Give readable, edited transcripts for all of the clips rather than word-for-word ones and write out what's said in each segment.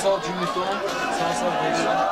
Sağ cümlesi 10, sağ 5.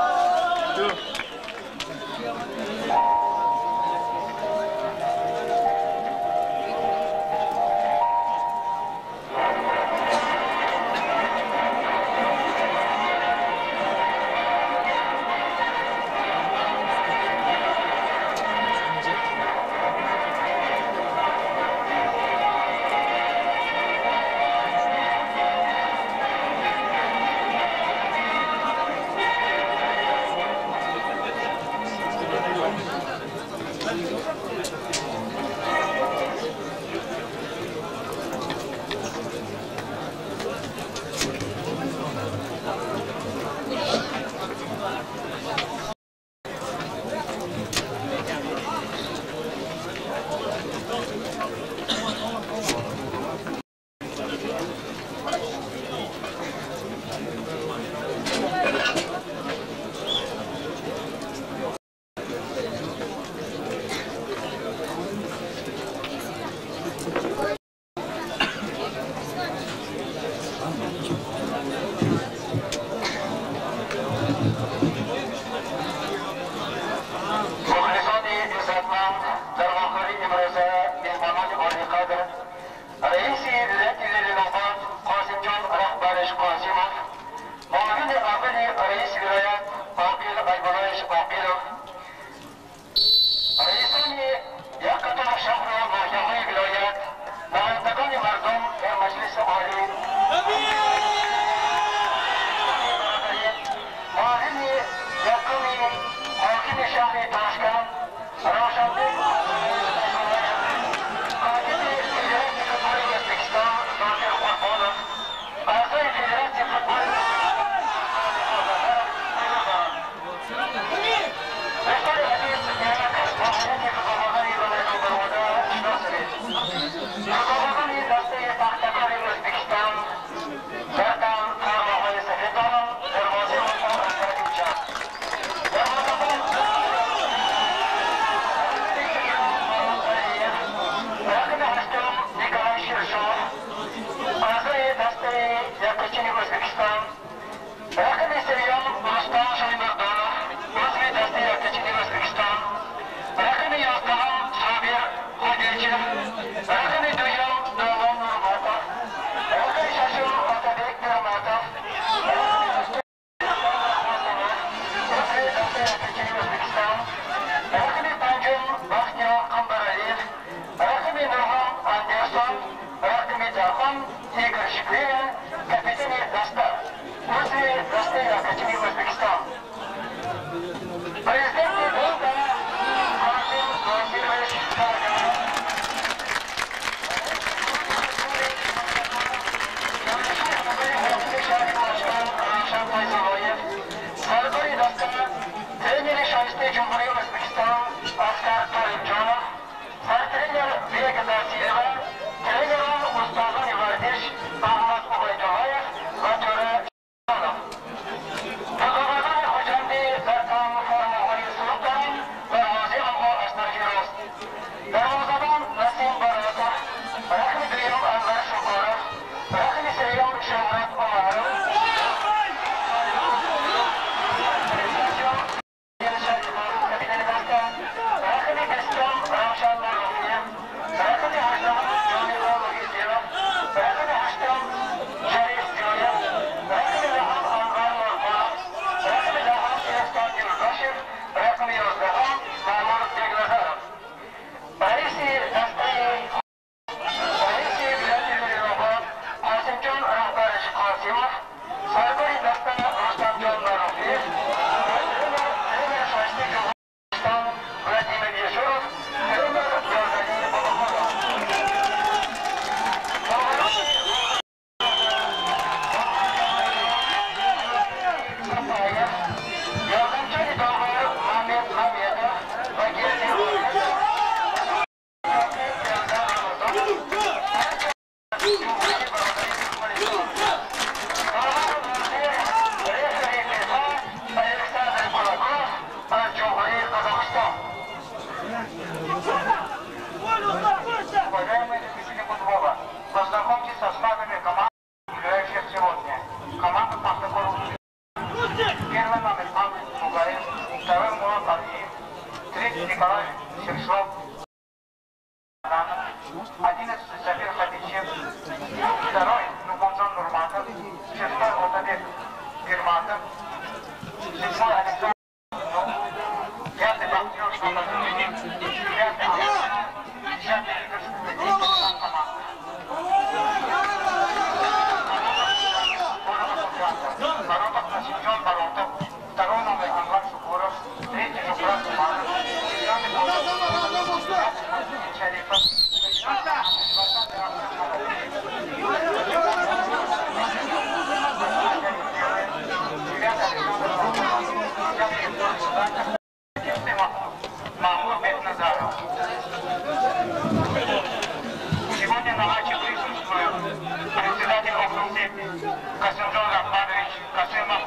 Касымжан Рахманович Касымов,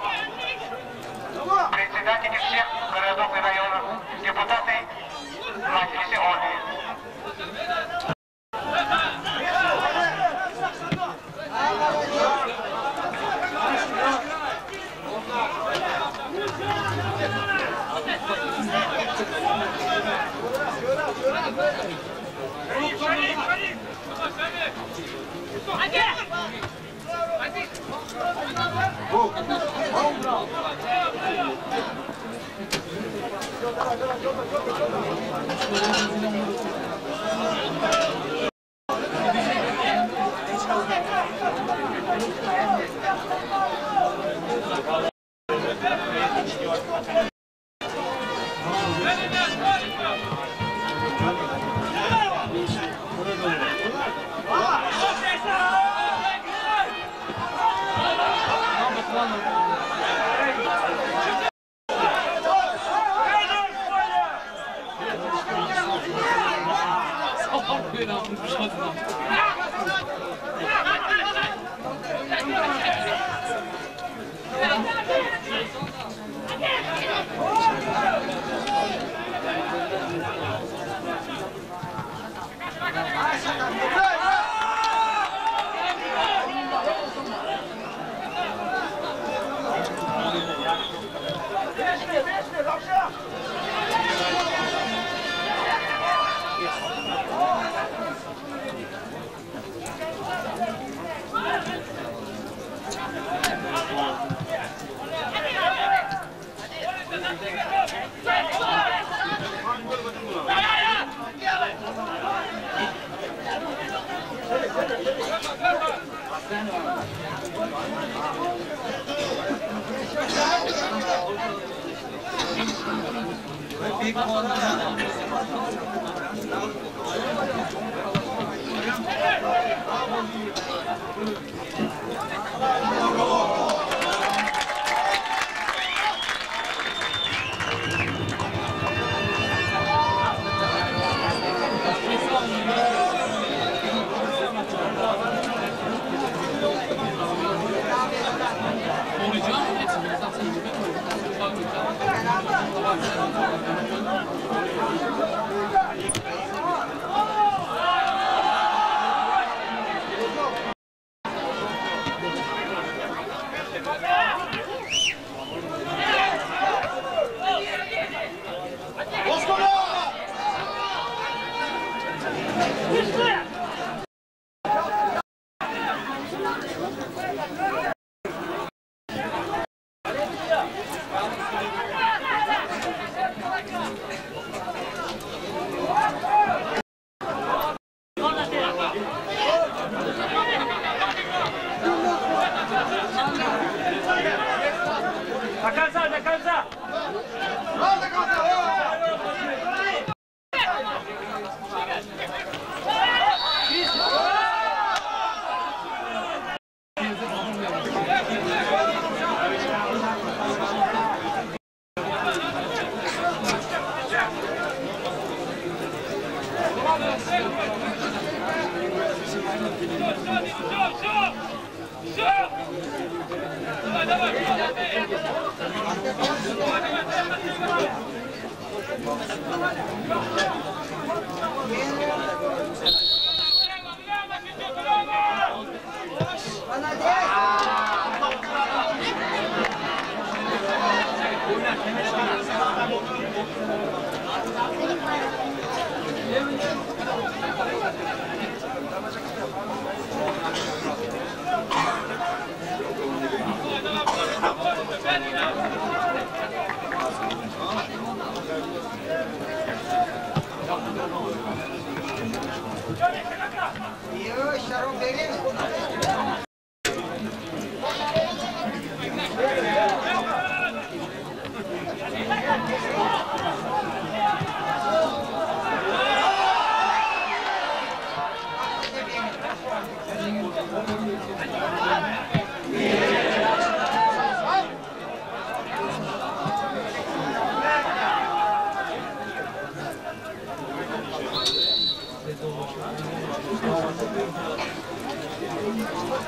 председатели всех городов и районов, депутаты Маджлиси Оли.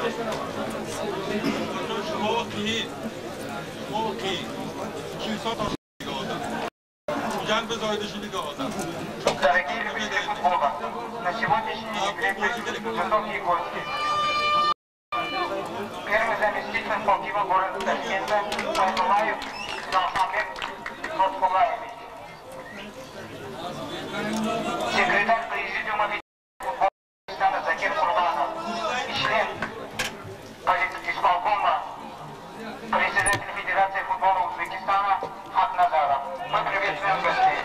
Дорогие любители футбола, на сегодняшней игре присутствуют высокие гости. Первый заместитель полтива города Ташкента Файзуллаев Залхамбек Лотфуллаевич. Секретарь Президиума футбола Узбекистана Закир Курбанов и член исполкома председатель Федерации футбола Узбекистана Хакназаров. Мы приветствуем гостей.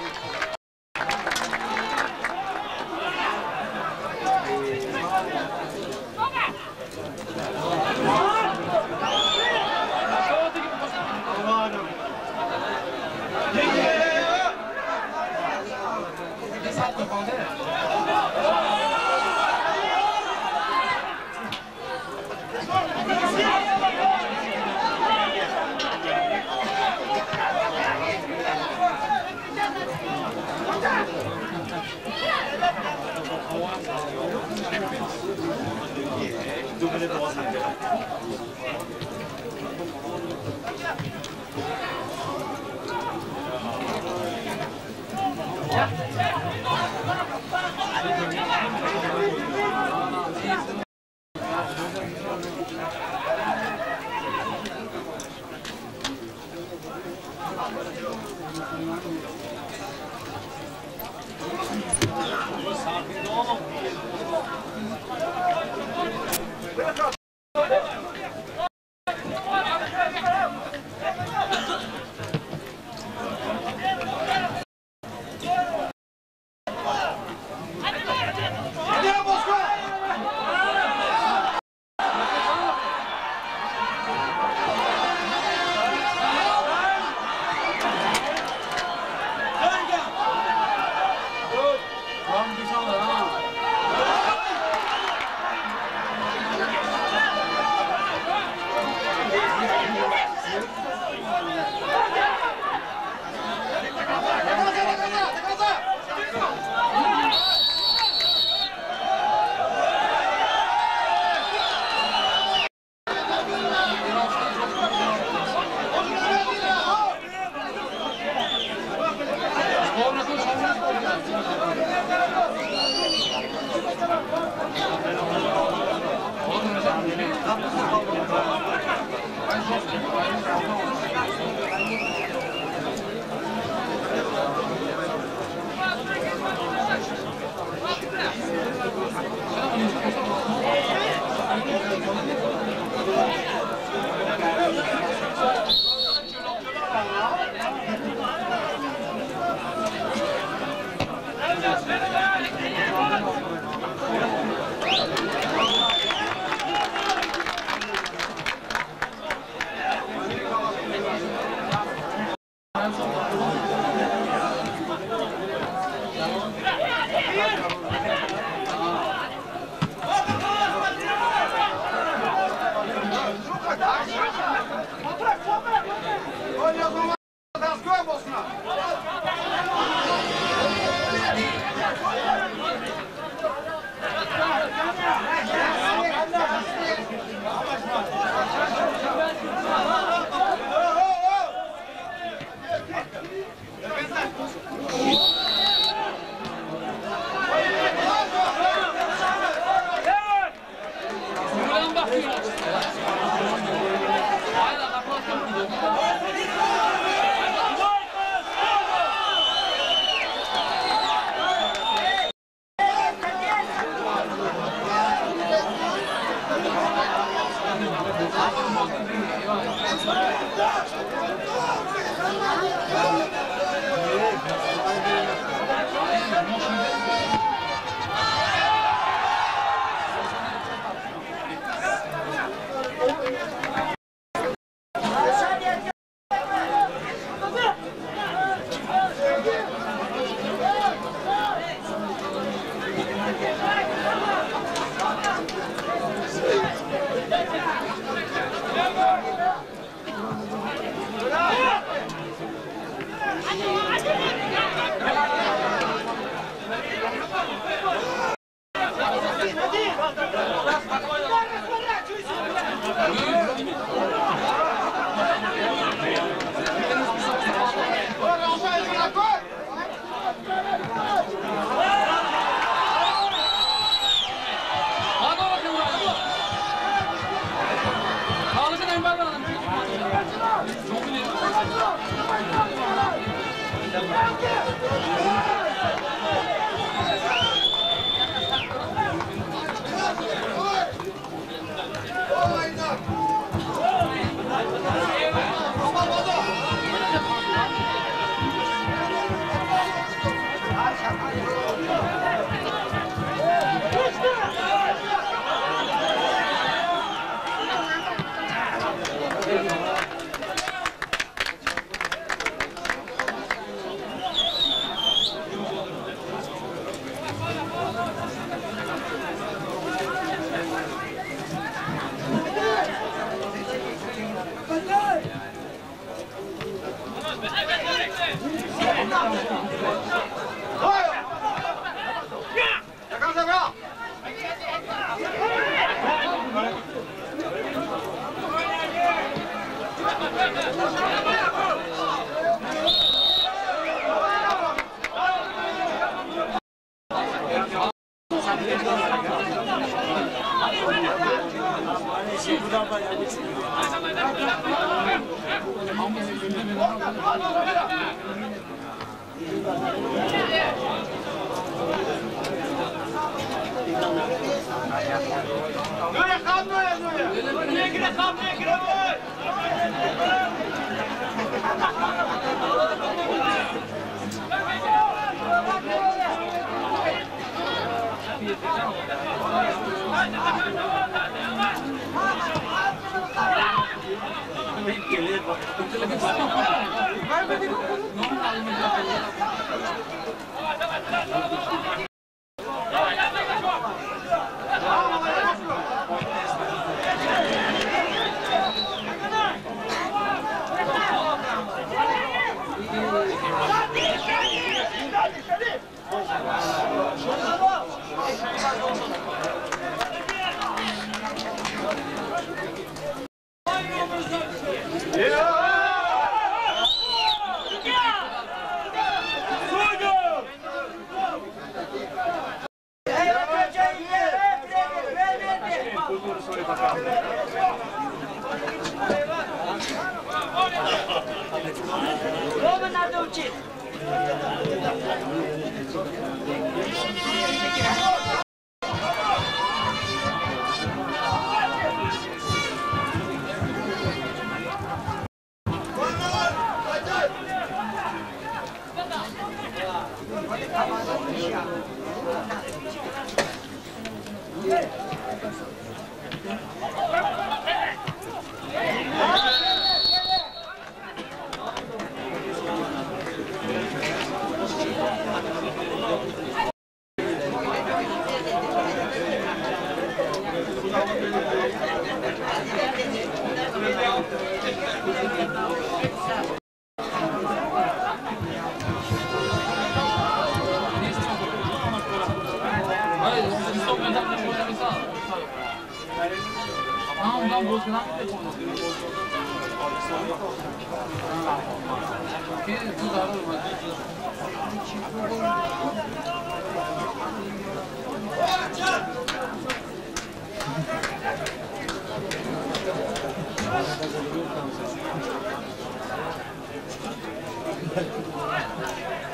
Разворачивайся!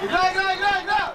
Играй, играй, играй, играй!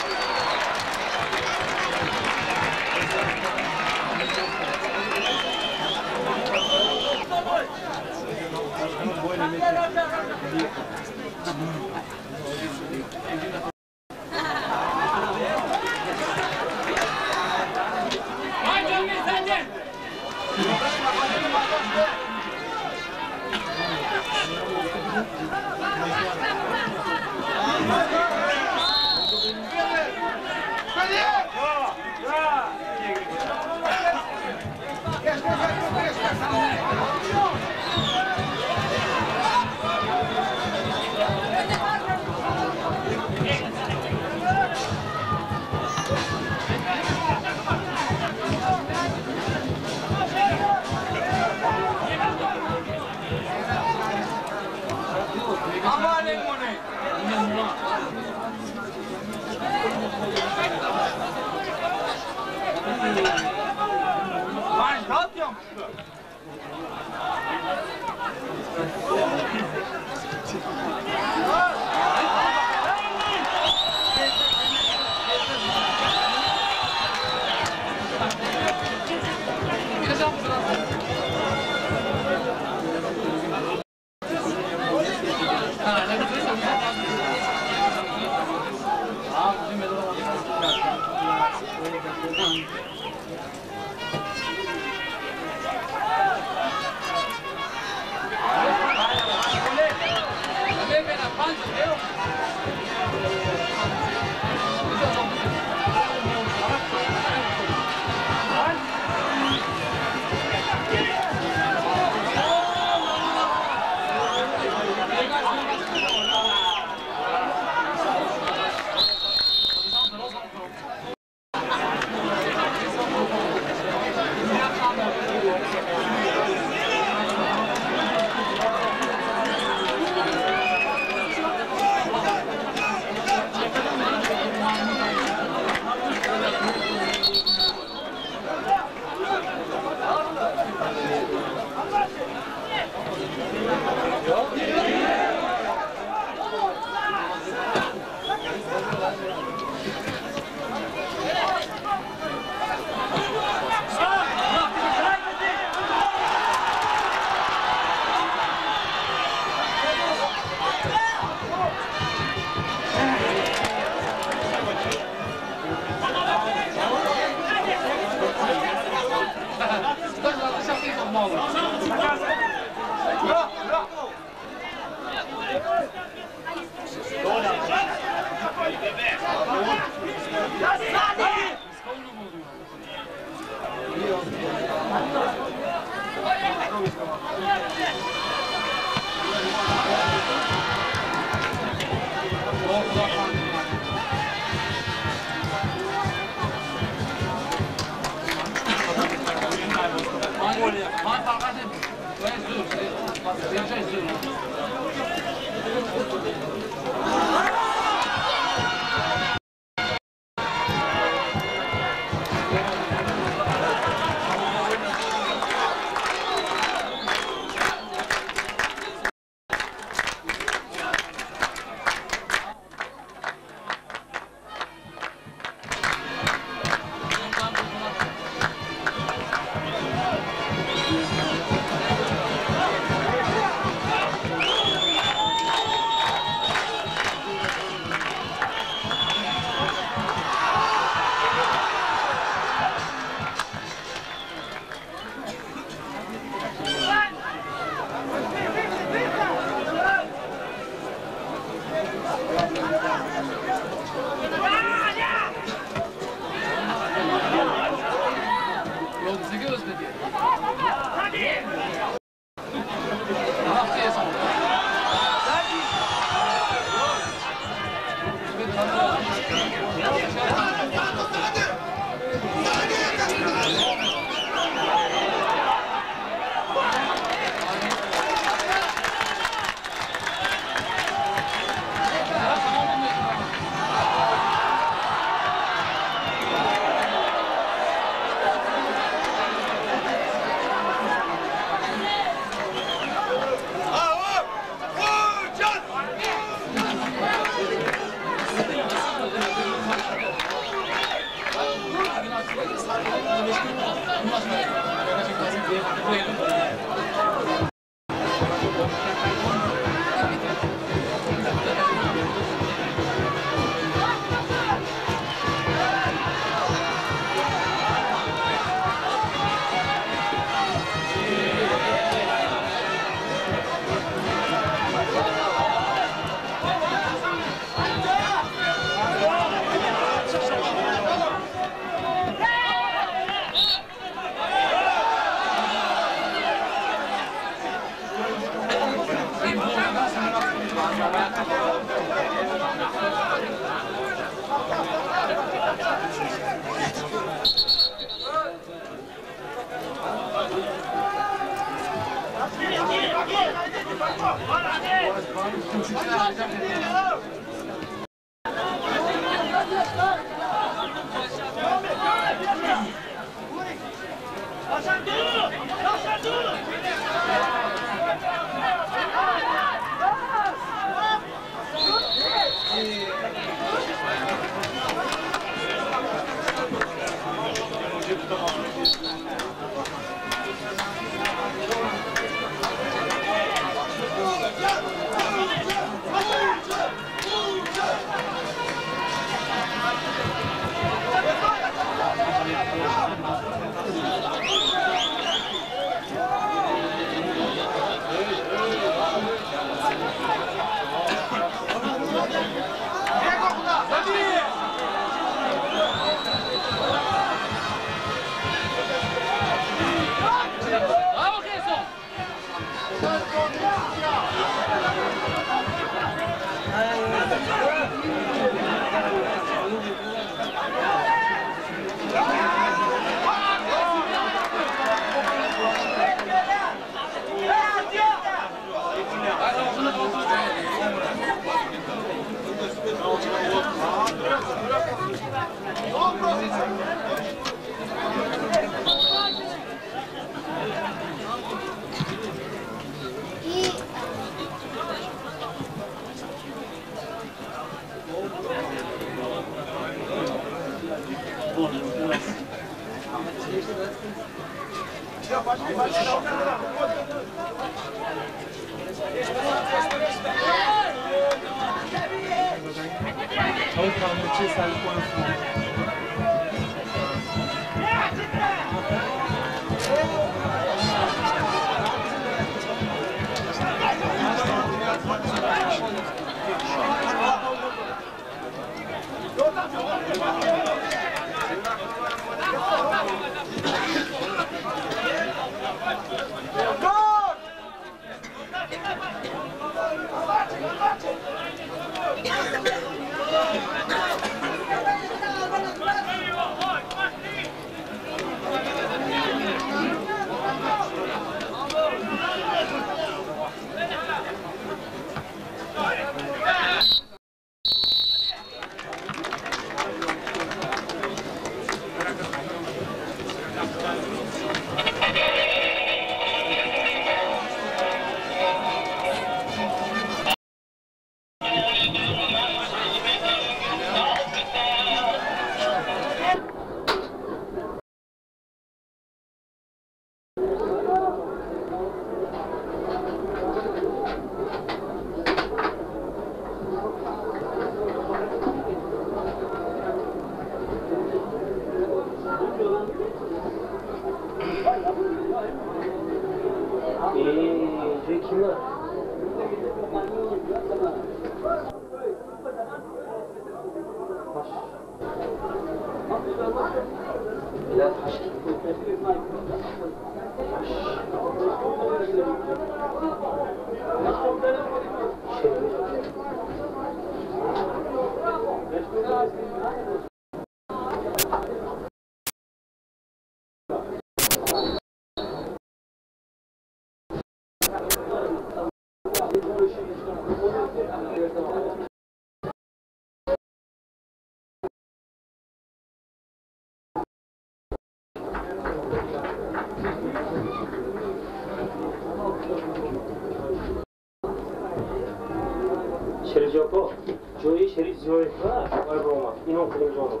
ҷои Шариф Зиёева баромад. Ином Каримҷонов.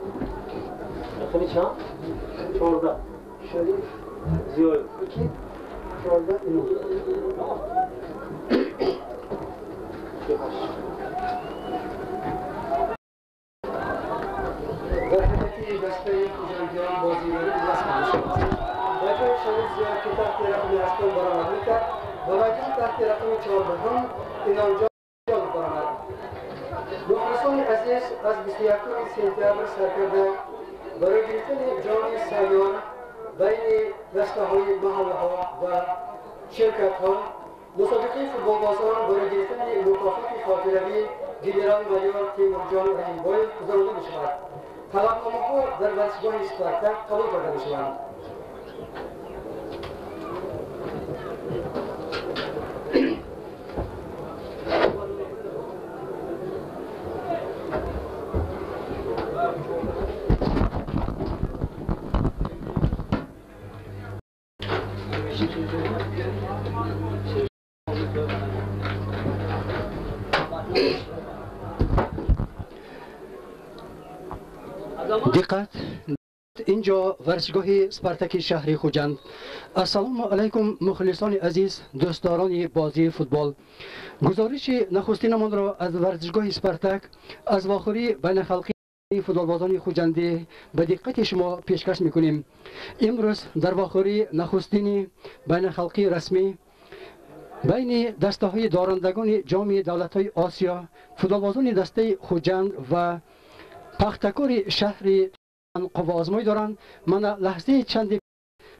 Рақами чанд? 14. Шариф Зиёев. Ки? 14 Ином. Дар ҳайати дастаи хуҷандиён бозигари иваз карда шуд. Ба ҷои Шариф Зиёев, ки таҳти рақами 8 баромад мекард, ба майдон таҳти рақами 14 Иномҷон баромад. Мухлисони азиз, аз 21 сентябр саркарда барои гирифтани ҷоми сайёр байни дастаҳои маҳаллаҳо ва ширкатҳо мусобиқаи футболбозон барои гирифтани мукофоти Хотиравии генерал-майор Темурҷон Раҳимбоев гузаронида мешавад. Талабномаҳо дар варзишгоҳи Спартак қабул карда мешаванд. Диққат! Инҷо варзишгоҳи Спартаки шаҳри Хуҷанд. Ассалому алайкум, мухлисони азиз, дӯстдорони бозии футбол. Гузориши нахустинамонро аз варзишгоҳи Спартак аз вохӯрии байнахалқии футболбозони хуҷандӣ ба диққати шумо пешкаш мекунем. Имрӯз дар вохӯрии нахустини байнахалқии расмӣ байни дастаҳои дорандагони ҷоми давлатҳои Осиё, футболбозони дастаи Хуҷанд ва Пахтакори шаҳри қувваозмоӣ доранд. Мана лаҳзаи чанди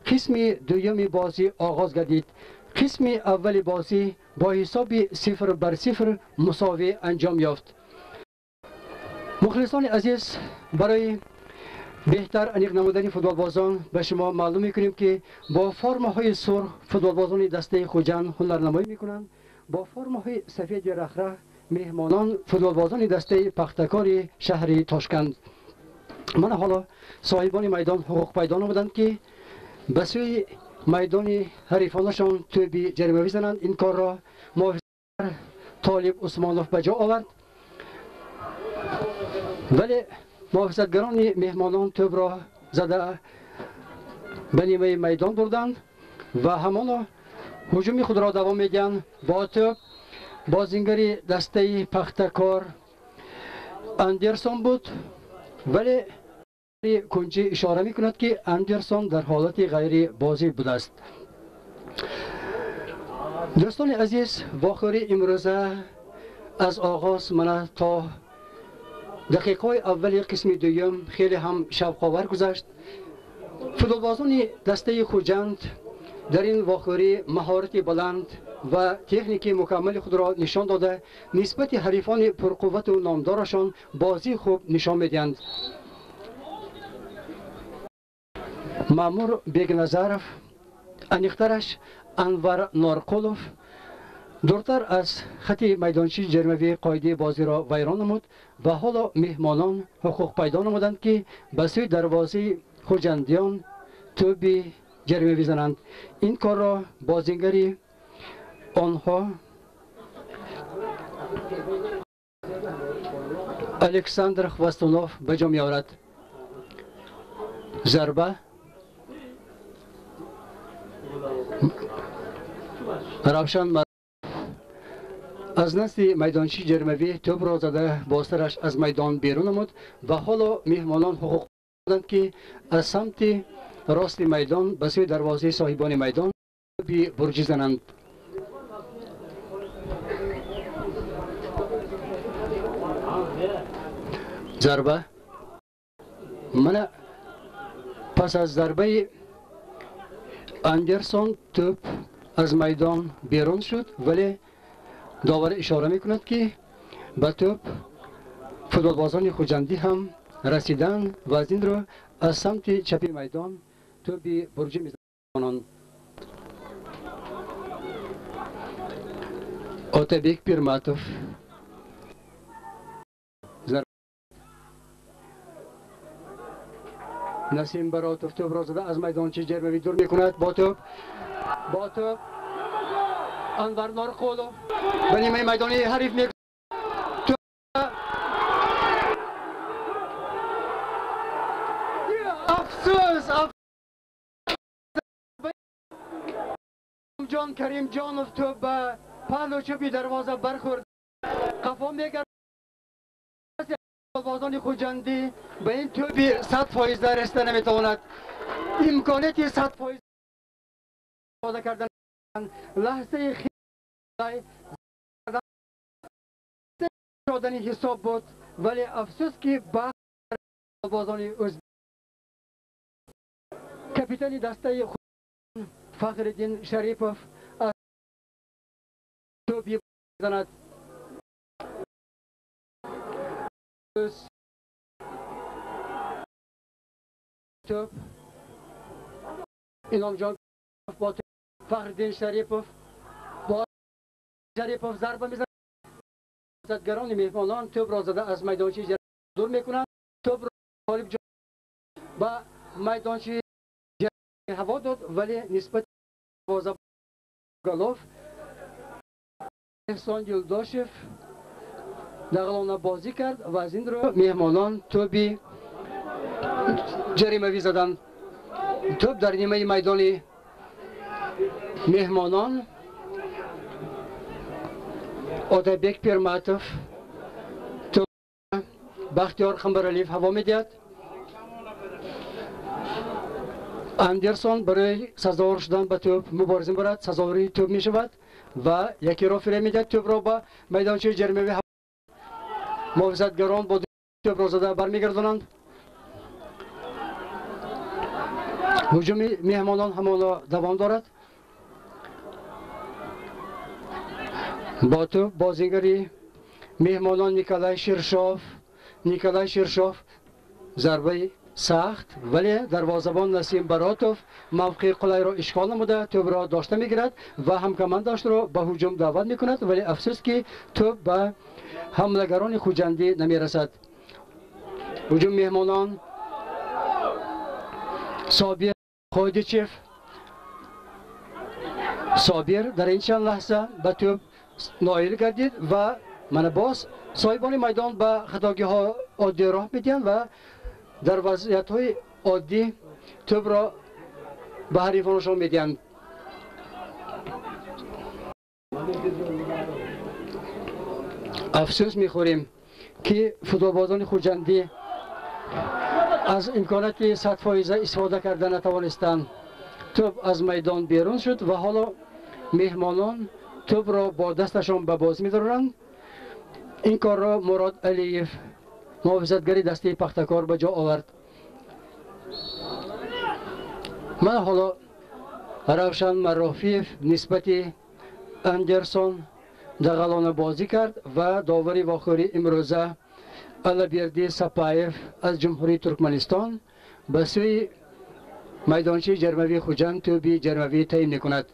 қисми дуюми бозӣ оғоз гардид. Қисми аввали бозӣ бо ҳисоби 0-0 мусовӣ анҷом ёфт. Мухлисони азиз, барои беҳтар аниқ намудани футболбозон ба шумо маълум мекунем, ки бо формаҳои сурх футболбозони дастаи Хуҷанд ҳунарнамоӣ мекунанд, бо формаҳои сафеди рахраҳ меҳмонон футболбозони дастаи Пахтакори шаҳри Тошканд. Мана ҳоло соҳибони майдон ҳуқуқ пайдо намуданд, ки ба сӯи майдони ҳарифонашон тӯби ҷаримавӣ зананд. Ин корро муҳофизгар Толиб Усмонов ба ҷо овард, вале муҳофизатгарони меҳмонон тӯбро зада ба нимаи майдон бурданд ва ҳамоно ҳуҷуми худро давом медиҳанд. Бо тӯб бозингари дастаи Пахтакор Андерсон буд, вале кунҷӣ ишора мекунад, ки Андерсон дар ҳолати ғайрибозӣ будааст. Дӯстони азиз, вохӯрии имрӯза аз оғоз мана то дақиқаҳои аввали қисми дуюм хеле ҳам шавқовар гузашт. Футболбозони дастаи Хуҷанд дар ин вохӯрӣ маҳорати баланд ва техники мукаммали худро нишон дода, нисбати ҳарифони пурқуввату номдорашон бозии хуб нишон медиҳанд. Маъмур Бегназаров, аниқтараш Анвар Норқулов, дуртар аз хати майдончии ҷаримавӣ қоидаи бозиро вайрон намуд ва ҳоло меҳмонон ҳуқуқ пайдо намуданд, ки ба сӯи дарвозаи хуҷандиён тӯби ҷаримавӣ зананд. Ин корро бозингари онҳо Александр Хвастунов ба ҷо меорад. Зарба. Равшан аз назди майдончии ҷаримавӣ тӯбро зада бо сараш аз майдон берун намуд ва ҳоло меҳмонон ҳуқуқ доданд, ки аз самти рости майдон ба сӯи дарвозаи соҳибони майдон тӯби бурҷӣ зананд. Зарба. Мана пас аз зарбаи Андерсон тӯб аз майдон берун шуд, вале довар ишора мекунад, ки ба тӯб футболбозони хуҷандӣ ҳам расиданд ва аз ин рӯ аз самти чапи майдон тӯби бурҷӣ мезананд. Отабек Пирматов. Насим Баротов тӯбро зада аз майдончаи ҷаримавӣ дур мекунад. Бо тӯб, бо тӯб Анвар Норқулов ба нимаи майдони ҳариф мекунад. Афсӯс, Ҷон Каримҷонов тӯб ба паҳлу чӯби дарвоза бархӯрд. Қафо мегардад. Бозони хуҷандӣ ба ин тӯби 100% расида наметавонад. Имконияти 100% истифода кардан лаҳзаи шодани ҳисоб буд, вале афсӯс, ки ба бозони ӯзбек капитани дастаи Фахриддин Шарипов аз тӯби занад. To'p Inomjon Faxriddin Sharipov бо Шарипов зарба мезанад. Задгарони меҳмонон тӯбро зада аз майдончаи дур мекунанд. Тӯбро Толиб ба майдончаи ҳаво дод, вале нисбати Голов Эҳсон Юлдошев дағалона бозӣ кард ва аз ин рӯ меҳмонон тӯби ҷаримавӣ заданд. Тӯб дар нимаи майдони меҳмонон Отабек Пирматов Бахтиёр Қамбаралиев ҳаво медиҳад. Андерсон барои сазовор шудан ба тӯб мубориза мебарад, сазовори тӯб мешавад ва якеро фиреб медиҳад. Тӯбро ба майдончаи ҷаримавӣ муҳофизатгарон бо тӯбро зада бармегардонанд. Ҳуҷуми меҳмонон ҳамоно давом дорад. Бо тӯб бозигари меҳмонон Николай Ширшов. Николай Ширшов зарбаи сахт, вале дарвозабон Насим Баротов мавқеи қулайро ишғол намуда тӯбро дошта мегирад ва ҳамкомандаашро ба ҳуҷум даъват мекунад, вале афсӯс ки тӯб ба ҳамлагарони Хуҷандӣ намерасад. Ҳуҷум меҳмонон Собир Ходичев. Собир дар ин чанд лаҳза ба тӯб ноил гардид ва мана боз соҳибони майдон ба хатогиҳо оддӣ роҳ медиҳанд ва дар вазъиятҳои оддӣ тӯбро ба ҳарифонашон медиҳанд. Афсӯс мехӯрем ки футболбозони Хуҷандӣ аз имконияти 100% истифода карда натавонистанд. Тӯб аз майдон берун шуд ва ҳоло меҳмонон тӯбро бо дасташон ба бозӣ медоранд. Ин корро Мурод Алиев муҳофизатгари дастаи Пахтакор ба ҷо овард. Мана ҳоло Равшан Марофиев нисбати Андерсон дағалона бозӣ кард ва довари вохӯрии имрӯза Алаберди Сапаев аз Ҷумҳурии Туркманистон ба сӯи майдончаи ҷаримавии Хуҷанд тӯби ҷаримавӣ таъин мекунад.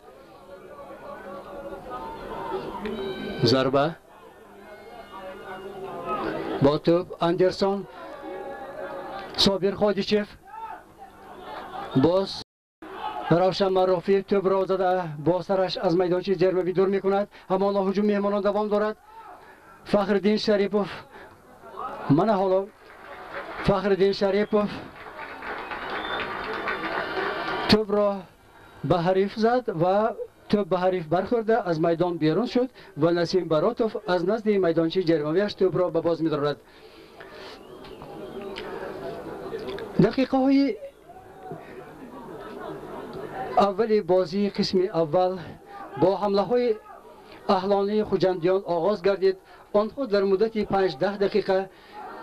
Зарба бо тӯб Андерсон Собир Ходичев боз Равшан Марофиев тӯбро зада бо сараш аз майдончаи ҷаримавӣ дур мекунад. Ҳамоно ҳуҷум меҳмонон давом дорад. Фахриддин Шарипов мана ҳоло Фахриддин Шарипов тӯбро ба ҳариф зад ва тӯб ба ҳариф бархӯрда аз майдон берун шуд ва Насим Баротов аз назди майдончаи ҷаримавиаш тӯбро ба боз медорад. Дақиқаҳои аввали бозии қисми аввал бо ҳамлаҳои аҳлонии хуҷандиён оғоз гардид. Онҳо дар муддати 5-10 дақиқа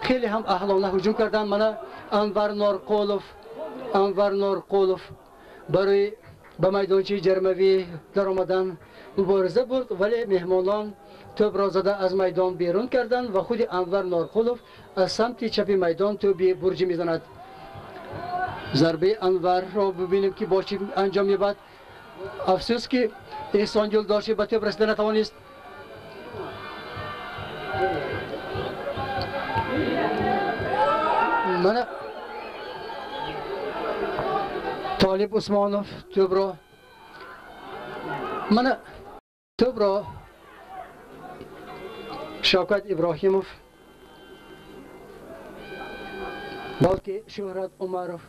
хеле ҳам аҳлона ҳуҷум карданд. Мана Анвар Норқулов барои ба майдончаи ҷаримавӣ даромадан мубориза бурд, вале меҳмонон тӯбро зада аз майдон берун карданд ва худи Анвар Норқулов аз самти чапи майдон тӯби бурҷӣ мезанад. Зарбаи Анварро бибинем ки бо чӣ анҷом меёбад. Афсӯс ки Эҳсон Юлдошев ба тӯб расида натавонист. Мана Толиб Усмонов тӯбро мана тӯбро Шавкат Иброҳимов балки Шӯҳрат Умаров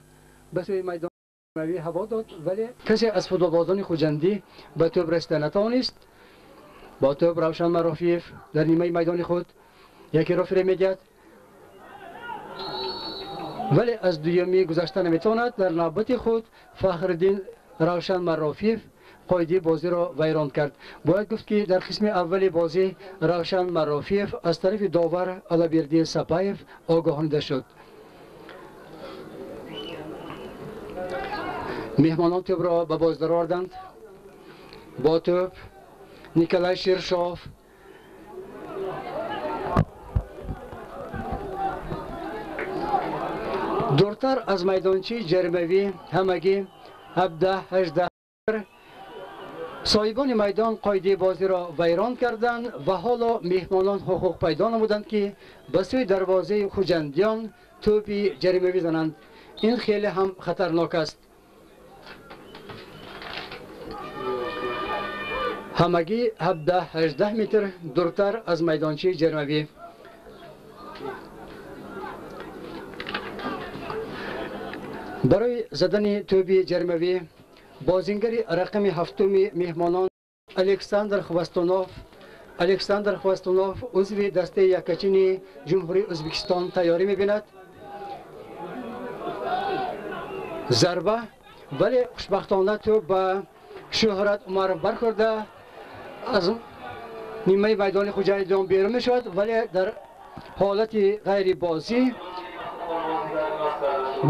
ба сӯи майдони ҳаво дод, вале касе аз футболбозони Хуҷандӣ ба тӯб расида натавонист. Бо тӯб Равшан Марофиев дар нимаи майдони худ якеро фиреб медиҳад, вале аз дуюмӣ гузашта наметавонад. Дар навбати худ Фахриддин Равшан Марофиев қоидаи бозиро вайрон кард. Бояд гуфт ки дар қисми аввали бозӣ Равшан Марофиев аз тарафи довар Алаберди Сапаев огоҳонида шуд. Меҳмонон тӯбро ба боз дароварданд. Бо тӯб Николай Ширшов Дуртар аз майдончаи ҷаримавӣ ҳамагӣ 17-18 соҳибони майдон қоидаи бозиро вайрон карданд ва ҳоло меҳмонон ҳуқуқ пайдо намуданд, ки ба сӯи дарвозаи хуҷандиён тӯби ҷаримавӣ зананд. Ин хеле ҳам хатарнок аст. Ҳамагӣ 17-18 метр дуртар аз майдончаи ҷаримавӣ. Барои задани тӯби ҷаримавӣ бозингари рақами ҳафтуми меҳмонон Александр Хвастунов, Александр Хвастунов узви дастаи яккачини Ҷумҳурии Ӯзбекистон тайёрӣ мебинад. Зарба, вале хушбахтона тӯб ба Шӯҳрат Умаров бархӯрда аз нимаи майдони хуҷандиён берун мешавад, вале дар ҳолати ғайрибозӣ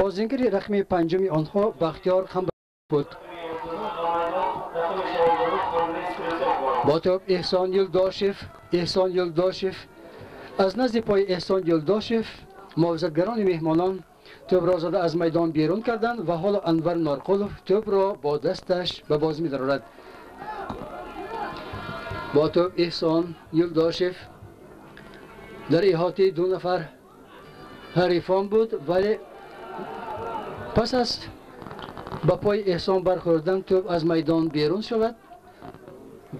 бозингари рақами панҷуми онҳо Бахтиёр буд. Бо тӯб Эҳсон Юлдошев, Эҳсон Юлдошев аз назди пои Эҳсон Юлдошев муҳофизатгарони меҳмонон тӯбро зада аз майдон берун карданд ва ҳоло Анвар Норқулов тӯбро бо дасташ ба бозӣ медарорад. Бо тӯб Эҳсон Юлдошев дар иҳотаи ду нафар ҳарифон буд, вале пас аз ба пои Эҳсон бархӯрдан тӯб аз майдон берун шавад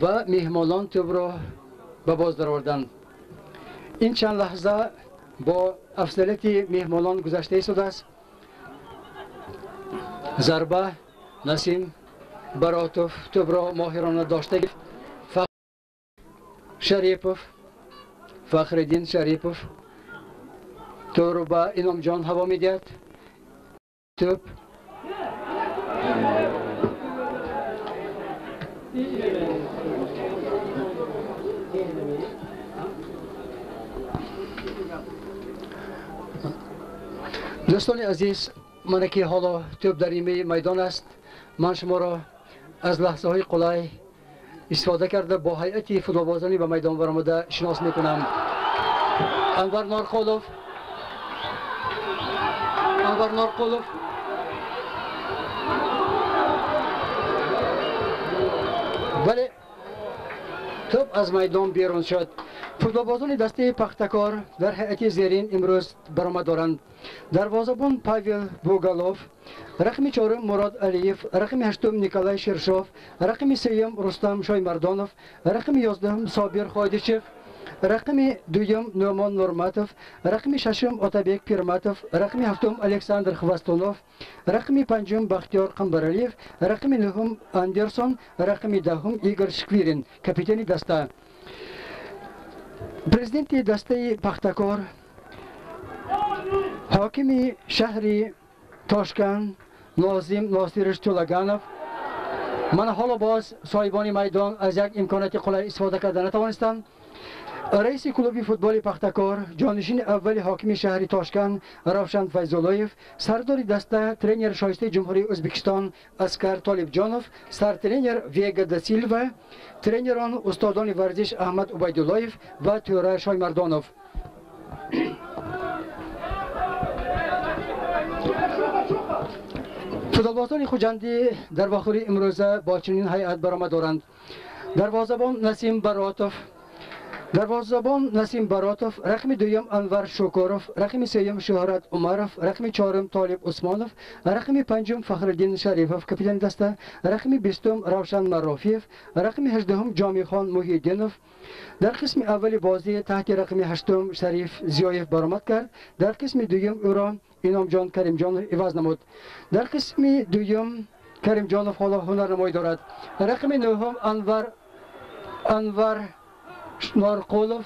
ва меҳмонон тӯбро ба боз дароварданд. Ин чанд лаҳза бо афзалияти меҳмонон гузашта истодааст. Зарба, Насим Баротов тӯбро моҳирона дошта гирифт. Шарипов, Фахриддин Шарипов тӯбро ба Иномҷон ҳаво медиҳад. Тӯб дӯстони азиз, мана ки ҳоло тӯб дар нимаи майдон аст. Ман шуморо аз лаҳзаҳои қулай истифода карда бо ҳайати футболбозони ба майдон баромада шинос мекунам. Анвар Норқулов, Анвар Норқулов, вале тӯб аз майдон берун шуд. Футболбозони дастаи Пахтакор дар ҳайати зерин имрӯз баромад доранд. Дарвозабон Павел Бугалов, рақами чорум Мурод Алиев, рақами ҳаштум Николай Шершов, рақами сеюм Рустам Шоймардонов, рақами 11 Собир Ходичев, рақами дуюм Нӯмон Нурматов, рақами шашум Отабек Пирматов, рақами ҳафтум Александр Хвастунов, рақами панҷум Бахтиёр Қамбаралиев, рақами нӯҳум Андерсон, рақами 10 Игор Шквирин, капитани даста. Президенти дастаи Пахтакор, ҳокими шаҳри Тошканд Нозим Носириш Тӯлаганов. Мана ҳоло боз соҳибони майдон аз як имконияти қулай истифода карда натавонистанд. Раиси клуби футболи Пахтакор, ҷонишини аввали ҳокими шаҳри Тошканд Равшан Файзуллоев, сардори даста тренер шоистаи Ҷумҳурии Ӯзбекистон Аскар Толибҷонов, сартренер Вега да Силва, тренерон устодони варзиш Аҳмад Убайдуллоев ва Тӯра Шоймардонов. Футболбозони хуҷандӣ дар вохӯрии имрӯза бо чунин ҳайат баромад доранд. Дарвозабон Насим Баротов, дарвозабон Насим Баротов, рақами дуюм Анвар Шукуров, рақами сеюм Шӯҳрат Умаров, рақами чорум Толиб Усмонов, рақами панҷум Фахриддин Шарипов, капитани даста, рақами 20 Равшан Марофиев, рақами 18 Ҷомихон Муҳиддинов. Дар қисми аввали бозӣ таҳти рақами 8 Шариф Зиёев баромад кард. Дар қисми дуюм ӯро Иномҷон Каримҷонов иваз намуд. Дар қисми дуюм Каримҷонов ҳоло ҳунарнамоӣ дорад. Рақами 9 Анвар Норқулов,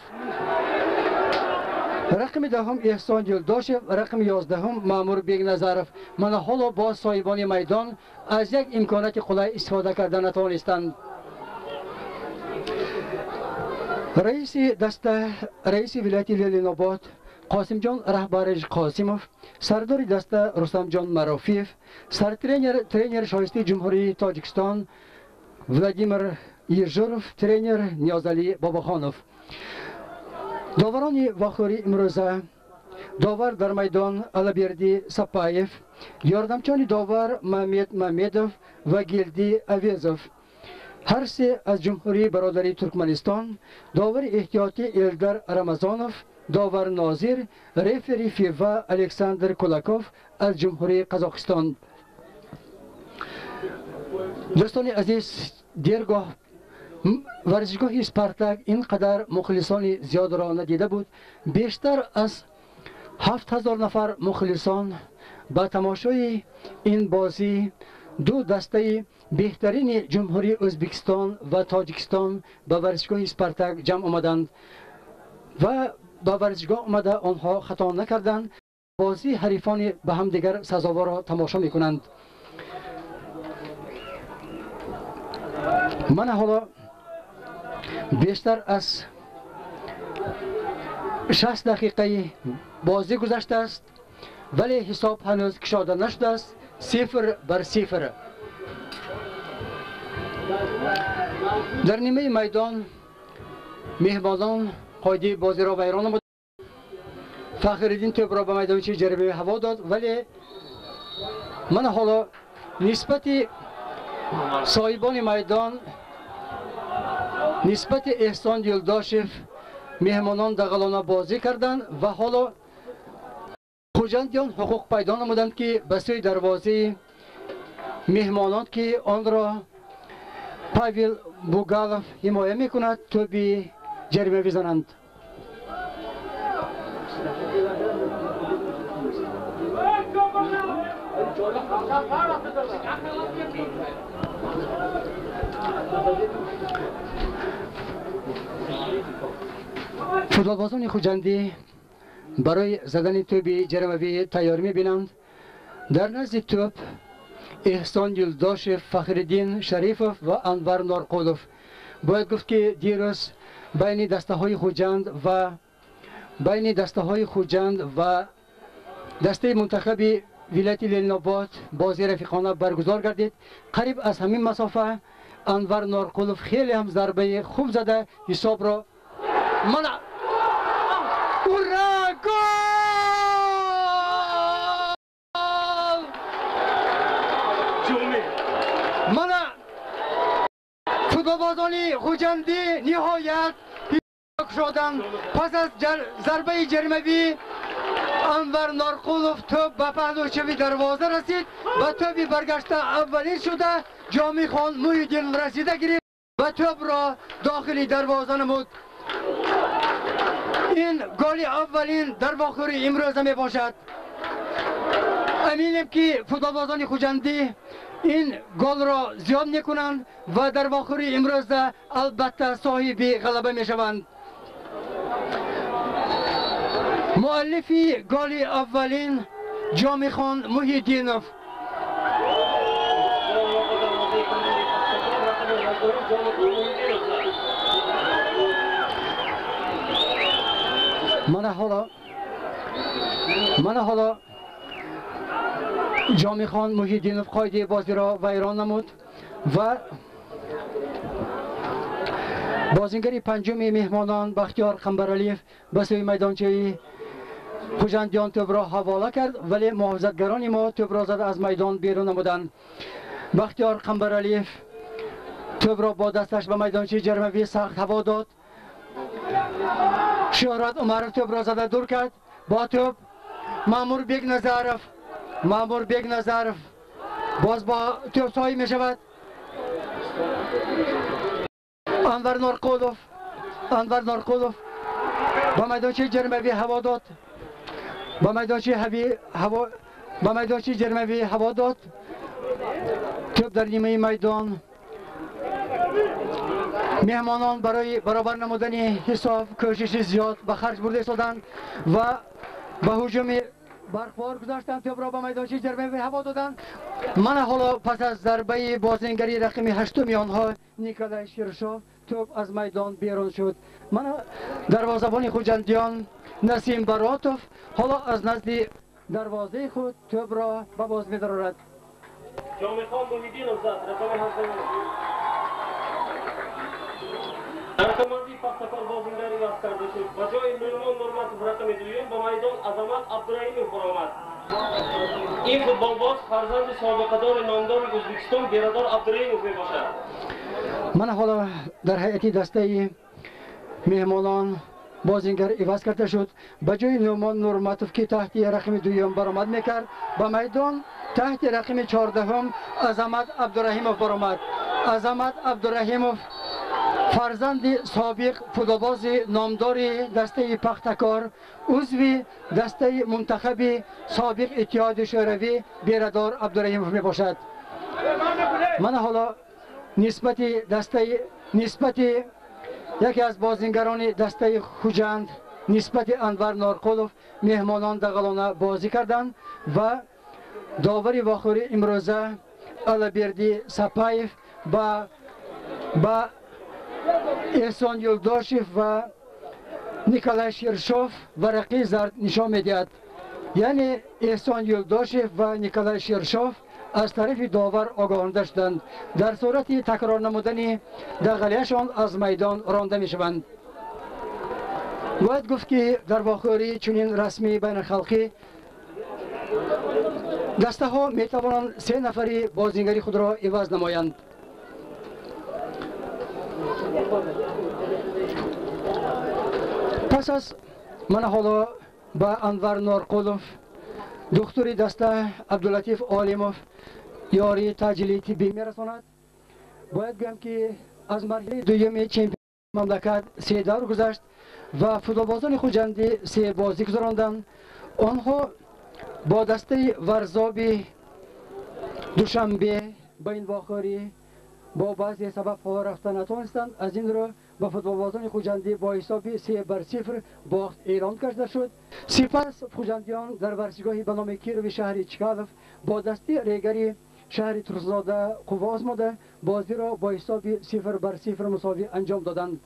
рақами 10 Эҳсон Юлдошев, рақами 11 Маъмур Бегназаров. Мана ҳоло боз соҳибони майдон аз як имконияти қулай истифода карда натавонистанд. Раиси даста, раиси вилояти Ленинобод Қосимҷон Раҳбарич Қосимов, сардори даста Рустамҷон Марофиев, сартренер, тренер шоистаи Ҷумҳурии Тоҷикистон Владимир Ежуров, тренер Ниёзалӣ Бобохонов. Доварони вохӯрии имрӯза Довар дар майдон Алаберди Сапаев, ёрдамчиёни довар Мамед Мамедов ва Гилди Авезов. Ҳар се аз Ҷумҳурии бародарии Туркманистон, довари эҳтиётӣ Элдар Рамазонов, довар нозир, рефери ФИФА Александр Кулаков аз Ҷумҳурии Қазоқистон. Дӯстони азиз, дергоҳ варзишгоҳи Спартак ин қадар мухлисони зиёдро надида буд. Бештар аз 7000 нафар мухлисон ба тамошои ин бозӣ ду дастаи беҳтарини Ҷумҳурии Ӯзбекистон ва Тоҷикистон ба варзишгоҳи Спартак ҷамъ омаданд ва ба варзишгоҳ омада онҳо хато накарданд. Бозии ҳарифони ба ҳамдигар сазоворро тамошо мекунанд. Мана ҳоло бештар аз 60 дақиқаи бозӣ гузаштааст, вале ҳисоб ҳанӯз кушода нашудааст. 0-0. Дар нимаи майдон меҳмонон қоидаи бозиро вайрон намуд. Фахриддин тӯбро ба майдончаи ҷаримавӣ ҳаво дод, вале мана ҳоло нисбати соҳибони майдон, нисбати Эҳсон Юлдошев меҳмонон дағалона бозӣ карданд ва ҳоло хуҷандиён ҳуқуқ пайдо намуданд, ки ба сӯи дарвозаи меҳмонон, ки онро Павел Бугалов ҳимоя мекунад, тӯби ҷарима бизананд. Футболбозони хуҷандӣ барои задани тӯби ҷаримавӣ тайёр мебинанд. Дар назди тӯб Эҳсон Юлдошев, Фахриддин Шарифов ва Анвар Норқулов. Бояд гуфт, ки дирӯз байни дастаҳои Хуҷанд ва дастаи мунтахаби вилояти Ленинобод бозии рафиқона баргузор гардид. Қариб аз ҳамин масофа Анвар Норқулов хеле ҳам зарбаи хуб зада ҳисобро мана. Ура! Гол! Мана футболбозони хуҷандӣ ниҳоят кушоданд. Пас аз зарбаи ҷаримавӣ Анвар Норқулов тӯб ба паҳлӯчави дарвоза расид ва тӯби баргашта аввалин шуда Ҷомихон Муҳиддин расида гирифт ва тӯбро дохили дарвоза намуд. Ин голи аввалин дар вохӯри имрӯза мебошад. Аминем, ки футболбозони хуҷандӣ ин голро зиёд мекунанд ва дар вохӯри имрӯза албатта соҳиби ғалаба мешаванд. Муаллифи голи аввалин Ҷомихон Муҳиддинов. Мана ҳоло Ҷомихон Муҳиддинов қоидаи бозиро вайрон намуд ва бозингари панҷуми меҳмонон Бахтиёр Қамбаралиев ба сӯи майдончаи хуҷандиён тӯбро ҳавола кард, вале муҳофизатгарони мо тӯбро зада аз майдон берун намуданд. Бахтиёр Қамбаралиев тӯбро бо дасташ ба майдончаи ҷаримавӣ сахт ҳаво дод. Шӯҳрат Умаров тӯбро зада дур кард. Бо тӯб Маъмурбек Назаров боз бо тӯб соҳиб мешавад. Анвар Норқулов ба майдончаи ҷаримавӣ ҳаво дод. Ба майдончаи ҷаримавӣ ҳаво дод. Тӯб дар нимаи майдон. Меҳмонон барои баробар намудани ҳисоб кӯшиши зиёд ба харҷ бурда истоданд ва ба ҳуҷуми барқвор гузаштанд. Тӯбро ба майдончаи ҷаримавӣ ҳаво доданд. Мана ҳоло пас аз зарбаи бозингари рақами ҳаштуми онҳо Николай Ширшов тӯб аз майдон берун шуд. Мана дарвозабони хуҷандиён Насим Баротов ҳоло аз назди дарвозаи худ тӯбро ба боз медарорад. Ҷомихон Муҳиддинов зад рақами 18. Дар командаи Пахтакор бозингар иваз карда шуд. Ба ҷои Нӯъмон Нурматов рақами дуюм ба майдон Азамат Абдураҳимов баромад. Ин футболбоз фарзанди собиқадори номдори Ӯзбекистон Берадор Абдураҳимов мебошад. Мана ҳоло дар ҳайати дастаи меҳмонон бозингар иваз карда шуд. Ба ҷои Нӯъмон Нурматов, ки таҳти рақами дуюм баромад мекард, ба майдон таҳти рақами 14 Азамат Абдураҳимов баромад. Азамат Абдураҳимов фарзанди собиқ футболбози номдори дастаи Пахтакор, узви дастаи мунтахаби собиқ Иттиҳоди Шӯравӣ Берадор Абдураҳимов мебошад. Мана ҳоло нисбати яке аз бозингарони дастаи Хуҷанд, нисбати Анвар Норқулов меҳмонон дағалона бозӣ карданд ва довари вохӯрӣ имрӯза Алаберди Сапаев ба Эҳсон Юлдошев ва Николай Шершов варақи зард нишон медиҳад. Яъне Эҳсон Юлдошев ва Николай Шершов аз тарафи довар огоҳонда шуданд. Дар сурати такрор намудани дағалияшон аз майдон ронда мешаванд. Бояд гуфт, ки дар вохӯрии чунин расмии байналхалқӣ дастаҳо метавонанд се нафари бозингари худро иваз намоянд. Пас аз мана ҳоло ба Анвар Норқулов духтури даста Абдулатиф Олимов ёрии таъҷилии тиббӣ мерасонад. Бояд гӯям, ки аз марҳилаи дуюми чемпионати мамлакат се давр гузашт ва футболбозони хуҷандӣ се бозӣ гузаронданд. Онҳо бо дастаи Варзоби Душанбе ба ин вохӯрӣ бо баъзе сабабҳо рафта натавонистанд. Аз ин рӯ ба футболбозони хуҷандӣ бо ҳисоби 3-0 бохт эълон карда шуд. Сипас хуҷандиён дар варзишгоҳи ба номи Кирови шаҳри Чкалов бо дасти Регари шаҳри Турсунзода қувва озмуда, бозиро бо ҳисоби 0-0 мусовӣ анҷом доданд.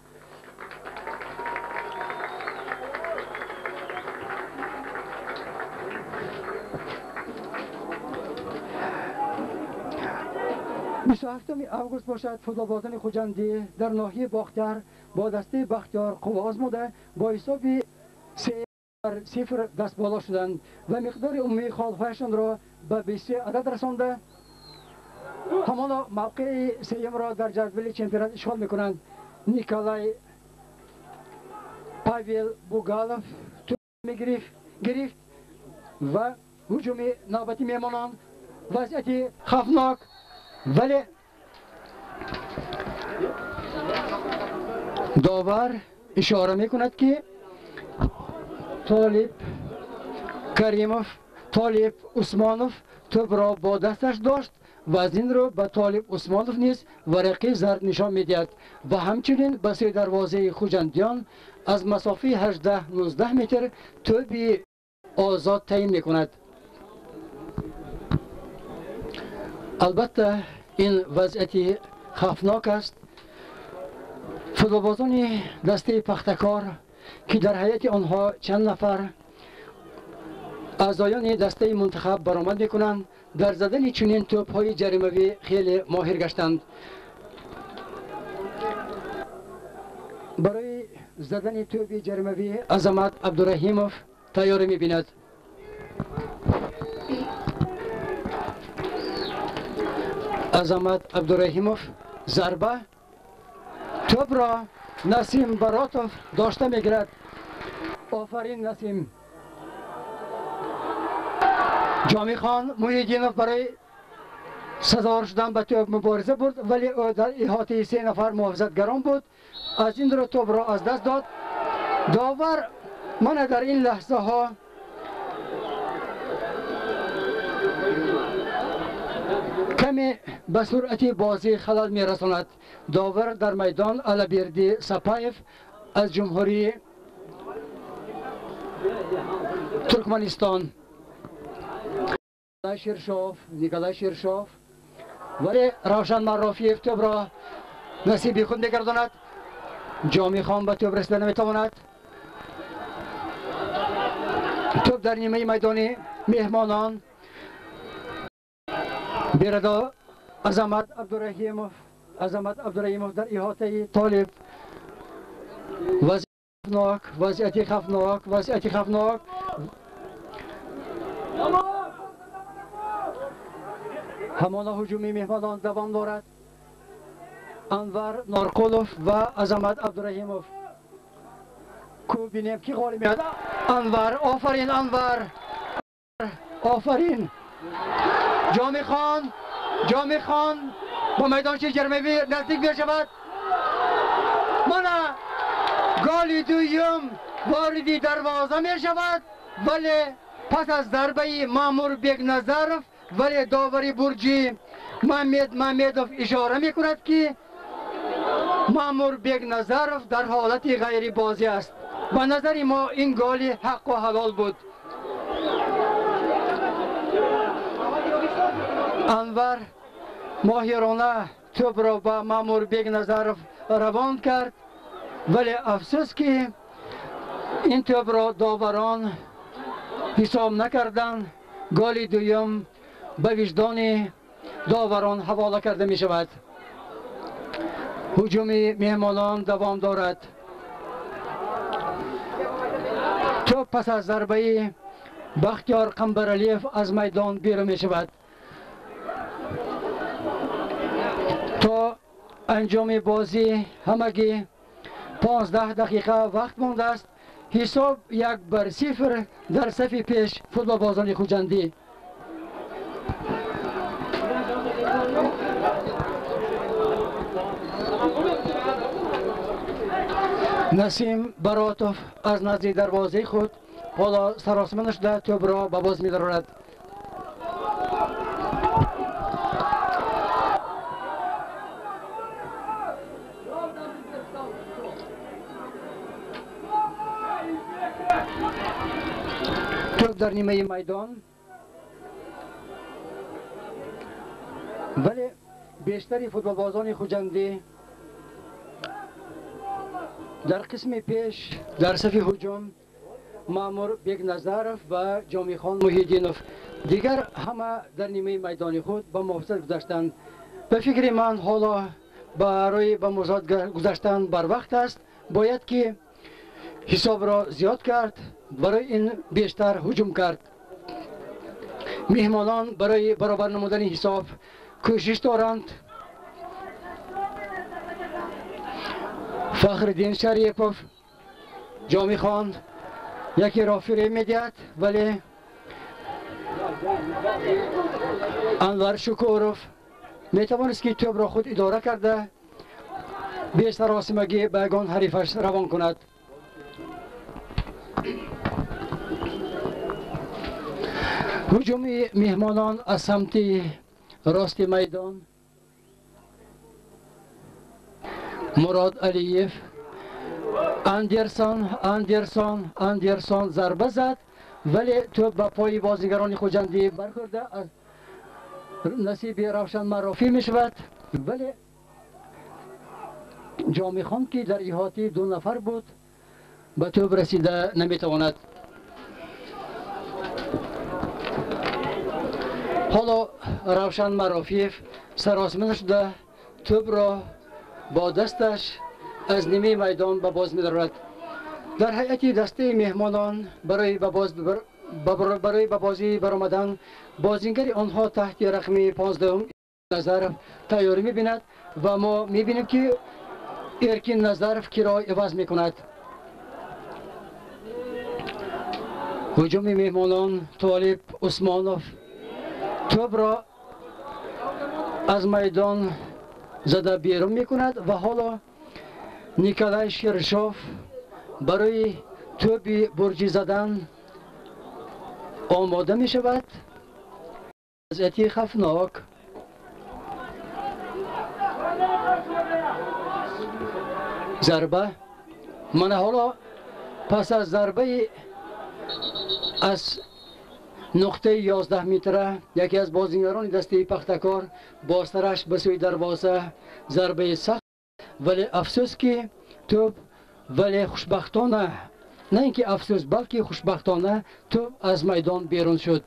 27 август бошад, футболбозони хуҷандӣ дар ноҳияи Бохтар бо дастаи Бахтиёр қувва озмуда, бо ҳисоби 3-0 дастболо шуданд ва миқдори умумии холҳояшонро ба 23 адад расонда, ҳамоно мавқеи сеюмро дар ҷадвали чемпионат ишғол мекунанд. Николай Павел Бугалов гирифт ва ҳуҷуми навбати меҳмонон, вазъияти хавфнок, вале довар ишора мекунад, ки Толиб Каримов, Толиб Усмонов тӯбро бо дасташ дошт ва аз ин рӯ ба Толиб Усмонов низ варақи зард нишон медиҳад ва ҳамчунин ба сӯи дарвозаи хуҷандиён аз масофаи 18-19 метр тӯби озод таъин мекунад. Албатта, ин вазъияти хавфнок аст. Футболбозони дастаи Пахтакор, ки дар ҳайати онҳо чанд нафар аъзоёни дастаи мунтахаб баромад мекунанд, дар задани чунин тӯбҳои ҷаримавӣ хеле моҳир гаштанд. Барои задани тӯби ҷаримавӣ Азамат Абдураҳимов тайёрӣ мебинад. Азамат Абдураҳимов зарба, тӯбро Насим Баротов дошта мегирад. Офарин, Насим! Ҷомихон Муҳиддинов барои сазовор шудан ба тӯб мубориза бурд, вале ӯ дар иҳотаи се нафар муҳофизатгарон буд. Аз ин рӯ тӯбро аз даст дод. Довар мана дар ин лаҳзаҳо каме ба суръати бозӣ халал мерасонад. Довар дар майдон Алаберди Сапаев аз Ҷумҳурии Туркманистон. Шершов, Николай Шершов, вале Равшан Марофиев тӯбро насиби худ мегардонад. Ҷомихон ба тӯб расида наметавонад. Тӯб дар нимаи майдони меҳмонон. Берадо Азамат Абдураҳимов, Азамат Абдураҳимов дар иҳотаи Толиб Вазъияти хавфнок, вазъияти хавфнок. Ҳамона ҳуҷуми меҳмонон давом дорад. Анвар Норқулов ва Азамат Абдураҳимов. Ку бинем ки ғолиб меояд. Анвар, офарин Анвар. Офарин. Ҷомихон, Ҷомихон ба майдончаи ҷаримавӣ наздик мешавад. Мана голи дуюм вориди дарвоза мешавад, вале пас аз зарбаи Маъмур Бекназаров, вале довари бурҷӣ Мамед Мамедов ишора мекунад, ки Маъмур Бекназаров дар ҳолати ғайрибозӣ аст. Ба назари мо ин голи ҳаққу ҳалол буд. Анвар моҳирона тӯбро ба Маъмур Бекназаров равон кард, вале афсӯс, ки ин тӯбро доварон ҳисоб накарданд. Голи дуюм ба виҷдони доварон ҳавола карда мешавад. Ҳуҷуми меҳмонон давом дорад. Тӯб пас аз зарбаи Бахтиёр Қамбаралиев аз майдон берун мешавад. То анҷоми бозӣ ҳамагӣ 15 дақиқа вақт мондааст. Ҳисоб 1-0 дар сафи пеш футболбозони Хуҷандӣ. Насим Баротов аз назди дарвозаи худ ҳоло саросима нашуда тӯбро ба боз медарорад. Тӯб дар нимаи майдон, вале бештари футболбозони Хуҷандӣ дар қисми пеш дар сафи ҳуҷум Маъмур Бекназаров ва Ҷомихон Муҳиддинов, дигар ҳама дар нимаи майдони худ ба муҳофизат гузаштанд. Ба фикри ман ҳоло барои ба муҳофизат гузаштан барвақт аст. Бояд ки ҳисобро зиёд кард, барои ин бештар ҳуҷум кард. Меҳмонон барои баробар намудани ҳисоб кӯшиш доранд. Фахриддин Шарипов, Ҷомихон якеро фиреб медиҳад, вале Анвар Шукуров метавонист, ки тӯбро худ идора карда бесаросимагӣ ба ягон ҳарифаш равон кунад. Ҳуҷуми меҳмонон аз самти рости майдон. Мурод Алиев, Андерсон, Андерсон, Андерсон зарба зад, вале тӯб ба пои бозигарони Хуҷандӣ бархӯрда аз насиби Равшан Марофӣ мешавад, вале Ҷомихон, ки дар иҳотаи ду нафар буд, ба тӯб расида наметавонад. Ҳоло Равшан Марофиев саросима нашуда тӯбро бо дасташ аз нимаи майдон ба боз медарорад. Дар ҳайати дастаи меҳмонон барои ба бозӣ баромадан бозингари онҳо таҳти рақми 15 Назаров тайёрӣ мебинад ва мо мебинем, ки Эркин Назаров киро иваз мекунад. Ҳуҷуми меҳмонон Толиб Усмонов тӯбро аз майдон зада берун мекунад ва ҳоло Николай Шершов барои тӯби бурҷӣ задан омода мешавад. Вазъияти хавфнок. Зарба. Мана ҳоло пас аз зарбаи аз нуқтаи 11 метра яке аз бозингарони дастаи Пахтакор бо сараш ба сӯи дарвоза зарбаи сахт, вале афсӯс, ки тӯб, вале хушбахтона, на ин ки афсӯс, балки хушбахтона тӯб аз майдон берун шуд.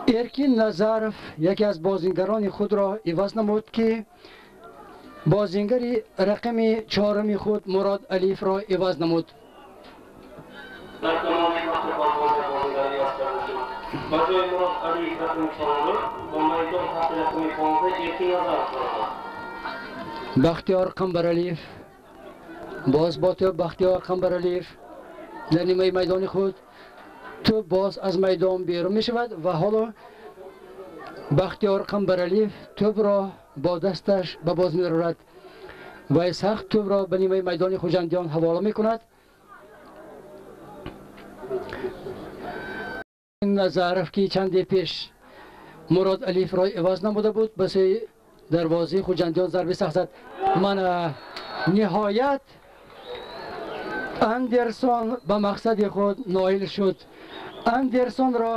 Эркин Назаров яке аз бозингарони худро иваз намуд, ки бозингари рақами чоруми худ Мурод Алиевро иваз намуд. Ба ҷои Мурод Алиев рақами чорум ба майдон таҳти рақами 15 Эркин Назаров баромад. Бахтиёр Қамбаралиев боз бо тӯб. Бахтиёр Қамбаралиев дар нимаи майдони худ, тӯб боз аз майдон берун мешавад ва ҳоло Бахтиёр Қамбаралиев тӯбро бо дасташ ба боз мерорад ва сахт тӯбро ба нимаи майдони Хуҷандиён ҳавола мекунад. Назаров, ки чанде пеш Мурод Алиевро иваз намуда буд, ба сӯи дарвозаи Хуҷандиён зарби сахт зад. Мана ниҳоят Андерсон ба мақсади худ ноил шуд. Андерсонро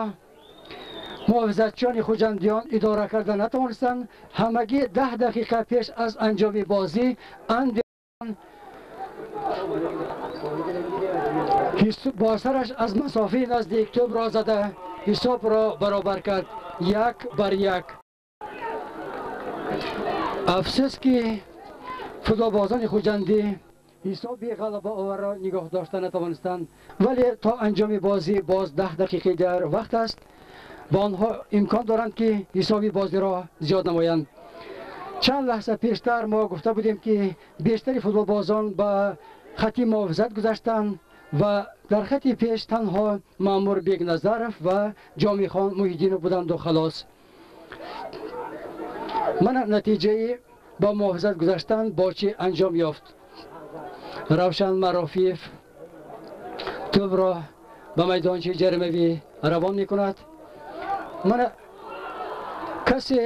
муҳофизатчиёни Хуҷандиён идора карда натавонистанд. Ҳамагӣ 10 дақиқа пеш аз анҷоми бозӣ Андерсон бо сараш аз масофаи наздик тӯбро зада ҳисобро баробар кард, 1-1. Афсӯс, ки футболбозони Хуҷандӣ ҳисоби ғалабаоварро нигоҳ дошта натавонистанд, вале то анҷоми бозӣ боз 10 дақиқаи дигар вақт аст ва онҳо имкон доранд, ки ҳисоби бозиро зиёд намоянд. Чанд лаҳза пештар мо гуфта будем, ки бештари футболбозон ба хати муҳофизат гузаштанд ва дар хати пеш танҳо Маъмур Бекназаров ва Ҷомихон Муҳиддинов буданду халос. Мана натиҷаи ба муҳофизат гузаштан бо чӣ анҷом ёфт. Равшан Марофиев тӯбро ба майдончаи ҷаримавӣ равон мекунад. Мана касе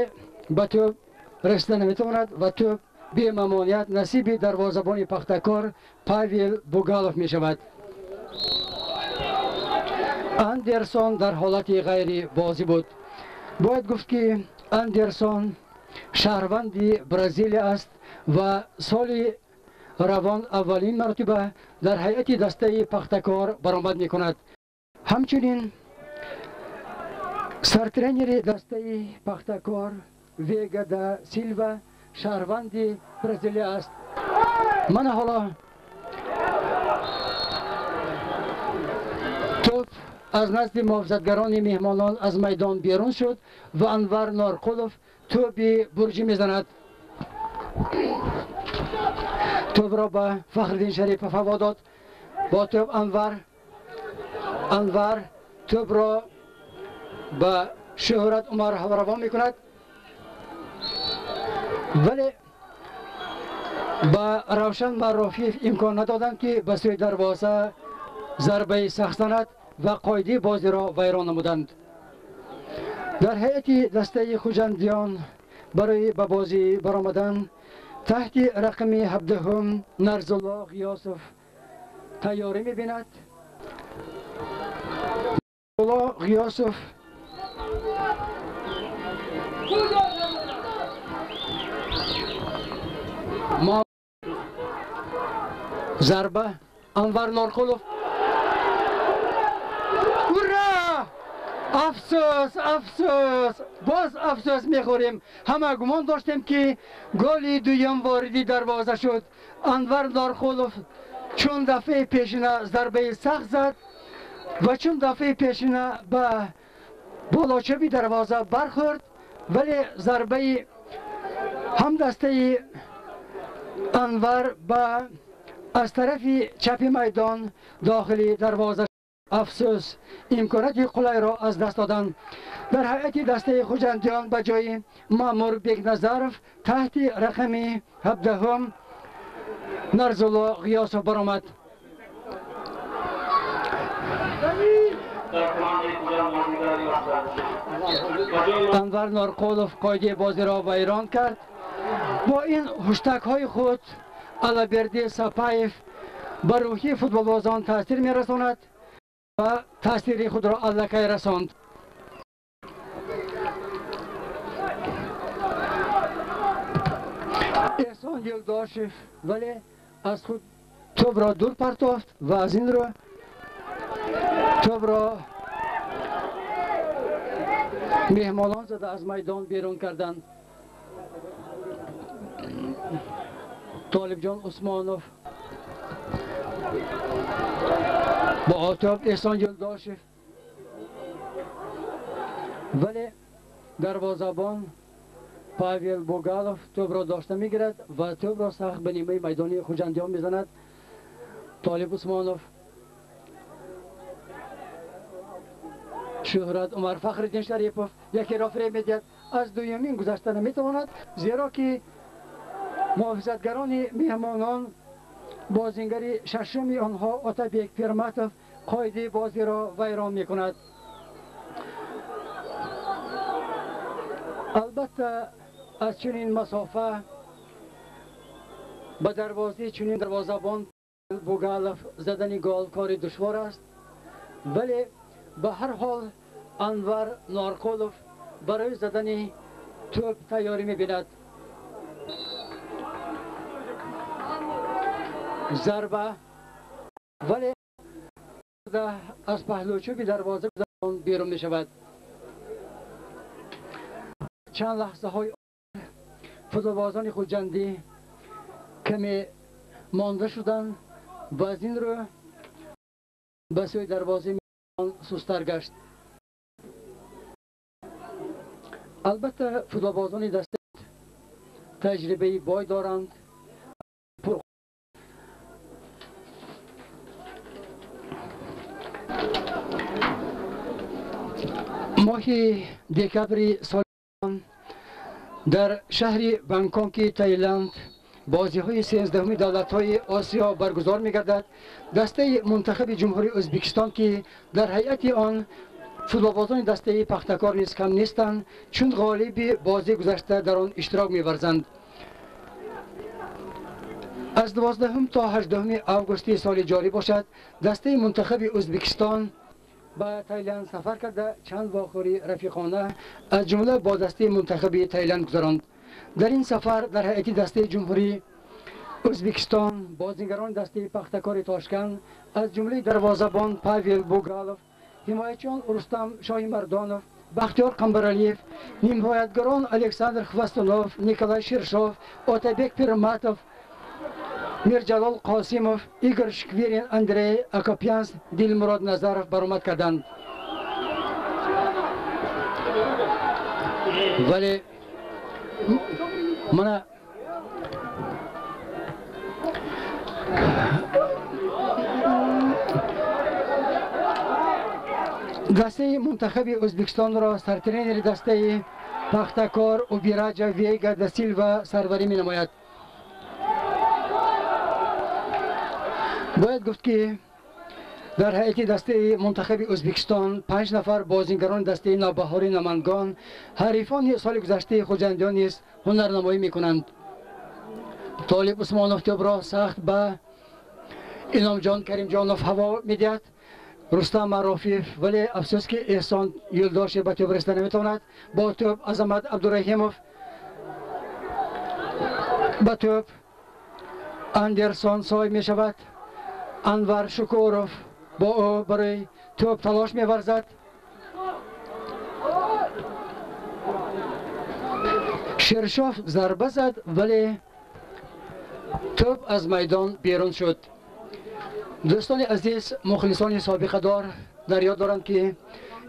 ба тӯб расида наметавонад ва тӯб бемамоният насиби дарвозабони Пахтакор Павел Бугалов мешавад. Андерсон дар ҳолати ғайрибозӣ буд. Бояд гуфт, ки Андерсон шаҳрванди Бразилия аст ва соли равон аввалин маротиба дар ҳайати дастаи Пахтакор баромад мекунад. Ҳамчунин сартренери дастаи Пахтакор Вега да Силва шаҳрванди Бразилия аст. Мана ҳоло тӯб аз назди муҳофизатгарони меҳмонон аз майдон берун шуд ва Анвар Норқулов тӯби бурҷӣ мезанад. Тӯбро ба Фахриддин Шарипов ҳаво дод. Бо тӯб Анвар тӯбро ба Шӯҳрат Умаров равон мекунад, вале ба Равшан Марофиев имкон надоданд, ки ба сӯи дарвоза зарбаи сахт занад ва қоидаи бозиро вайрон намуданд. Дар ҳайати дастаи Хуҷандиён барои ба бозӣ баромадан таҳти рақами 17 Нарзулло Ғиёсов тайёрӣ мебинад. Нарзулло Ғиёсов зарба, Анвар Норқулов. Ура! Афсӯс, афсӯс, боз афсӯс мехӯрем. Ҳама гумон доштем, ки голи дуюм вориди дарвоза шуд. Анвар Норқулов чун дафъаи пешина зарбаи сахт зад ва чун дафъаи пешина ба болочаби дарвоза бархӯрд, вале зарбаи ҳамдастаи Анвар ба аз тарафи чапи майдон дохили дарвоза. Афсӯс, имконияти қулайро аз даст доданд. Дар ҳайати дастаи Хуҷандиён ба ҷои Маъмур Бекназаров таҳти рақами 17 Нарзулло Ғиёсов баромад. Анвар Норқулов қоидаи бозиро вайрон кард. Бо ин ҳуштакҳои худ Алаберди Сапаев ба рӯҳии футболбозон таъсир мерасонад ва таъсири худро аллакай расонд. Эҳсон Юлдошев вале аз худ тӯбро дур партофт ва аз ин рӯ тӯбро меҳмонон зада аз майдон берун карданд. Толибҷон Усмонов бо топ Эҳсон Юлдошев, вале дарвозабон Павел Бугалов тӯбро дошта мегирад ва тӯбро сахт ба нимаи майдони хуҷандиён мезанад. Толиб Усмонов, Шӯҳрат Умар, Фахриддин Шарипов якеро фиреб медиҳад, аз дуюмин гузашта наметавонад, зеро ки муҳофизатгарони меҳмонон бозингари шашуми онҳо Отабек Пирматов қоидаи бозиро вайрон мекунад. Албатта, аз чунин масофа ба дарвозаи чунин дарвозабон Бугалов задани гол кори душвор аст, вале ба ҳар ҳол Анвар Норқулов барои задани тӯб тайёрӣ мебинад. Зарба, вале аз паҳлӯчӯби дарвоза берун мешавад. Чанд лаҳзаҳои футболбозони хуҷандӣ каме монда шуданд ва аз ин рӯ ба сӯи дарвозаи сустар гашт. Албатта, футболбозони даста таҷрибаи бой доранд. Моҳи декабри соли дар шаҳри Бангкоки Таиланд бозиҳои 13-уми давлатҳои Осиё баргузор мегардад. Дастаи мунтахаби Ҷумҳурии Ӯзбекистон, ки дар ҳайати он футболбозони дастаи Пахтакор низ кам нестанд, чун ғолиби бозӣ гузашта дар он иштирок меварзанд. Аз 12 то 18 августи соли ҷорӣ бошад, дастаи мунтахаби Ӯзбекистон ба Таиланд сафар карда, чанд вохӯри рафиқона аз ҷумла бо дастаи мунтахаби Таиланд гузаронд. Дар ин сафар дар ҳайати дастаи Ҷумҳурии Ӯзбекистон бозингарони дастаи Пахтакори Тошканд, аз ҷумлаи дарвозабон Павел Бугалов, ҳимоячиён Рустам Шоҳимардонов, Бахтиёр Қамбаралиев, нимҳоятгарон Александр Хвастунов, Николай Ширшов, Отабек Пирматов, Мирҷалол Қосимов, Игор Шквирин, Андрей Акопянс, Дилмурод Назаров баромад карданд. Вале мана дастаи мунтахаби Ӯзбекистонро сартренери дастаи Пахтакор Убираҷа Вега да Силва сарварӣ менамояд. Бояд гуфт, ки дар ҳайати дастаи мунтахаби Ӯзбекистон 5 нафар бозингарони дастаи Навбаҳори Намангон, ҳарифони соли гузаштаи хуҷандиён низ ҳунарнамоӣ мекунанд. Толиб Усмонов тӯбро сахт ба Иnomҷон Каримҷонов ҳаво медиҳад. Рустам Маъруфиев, вале афсӯс, ки Эҳсон Юлдошев ба тӯб расида наметавонад. Бо тӯб Азамат Абдураҳимов, ба тӯб Андерсон соҳиб мешавад. Анвар Шукуров бо ӯ барои тӯб талош меварзад. Шершов зарба зад, вале тӯб аз майдон берун шуд. Дӯстони азиз, мухлисони собиқадор дар ёд доранд, ки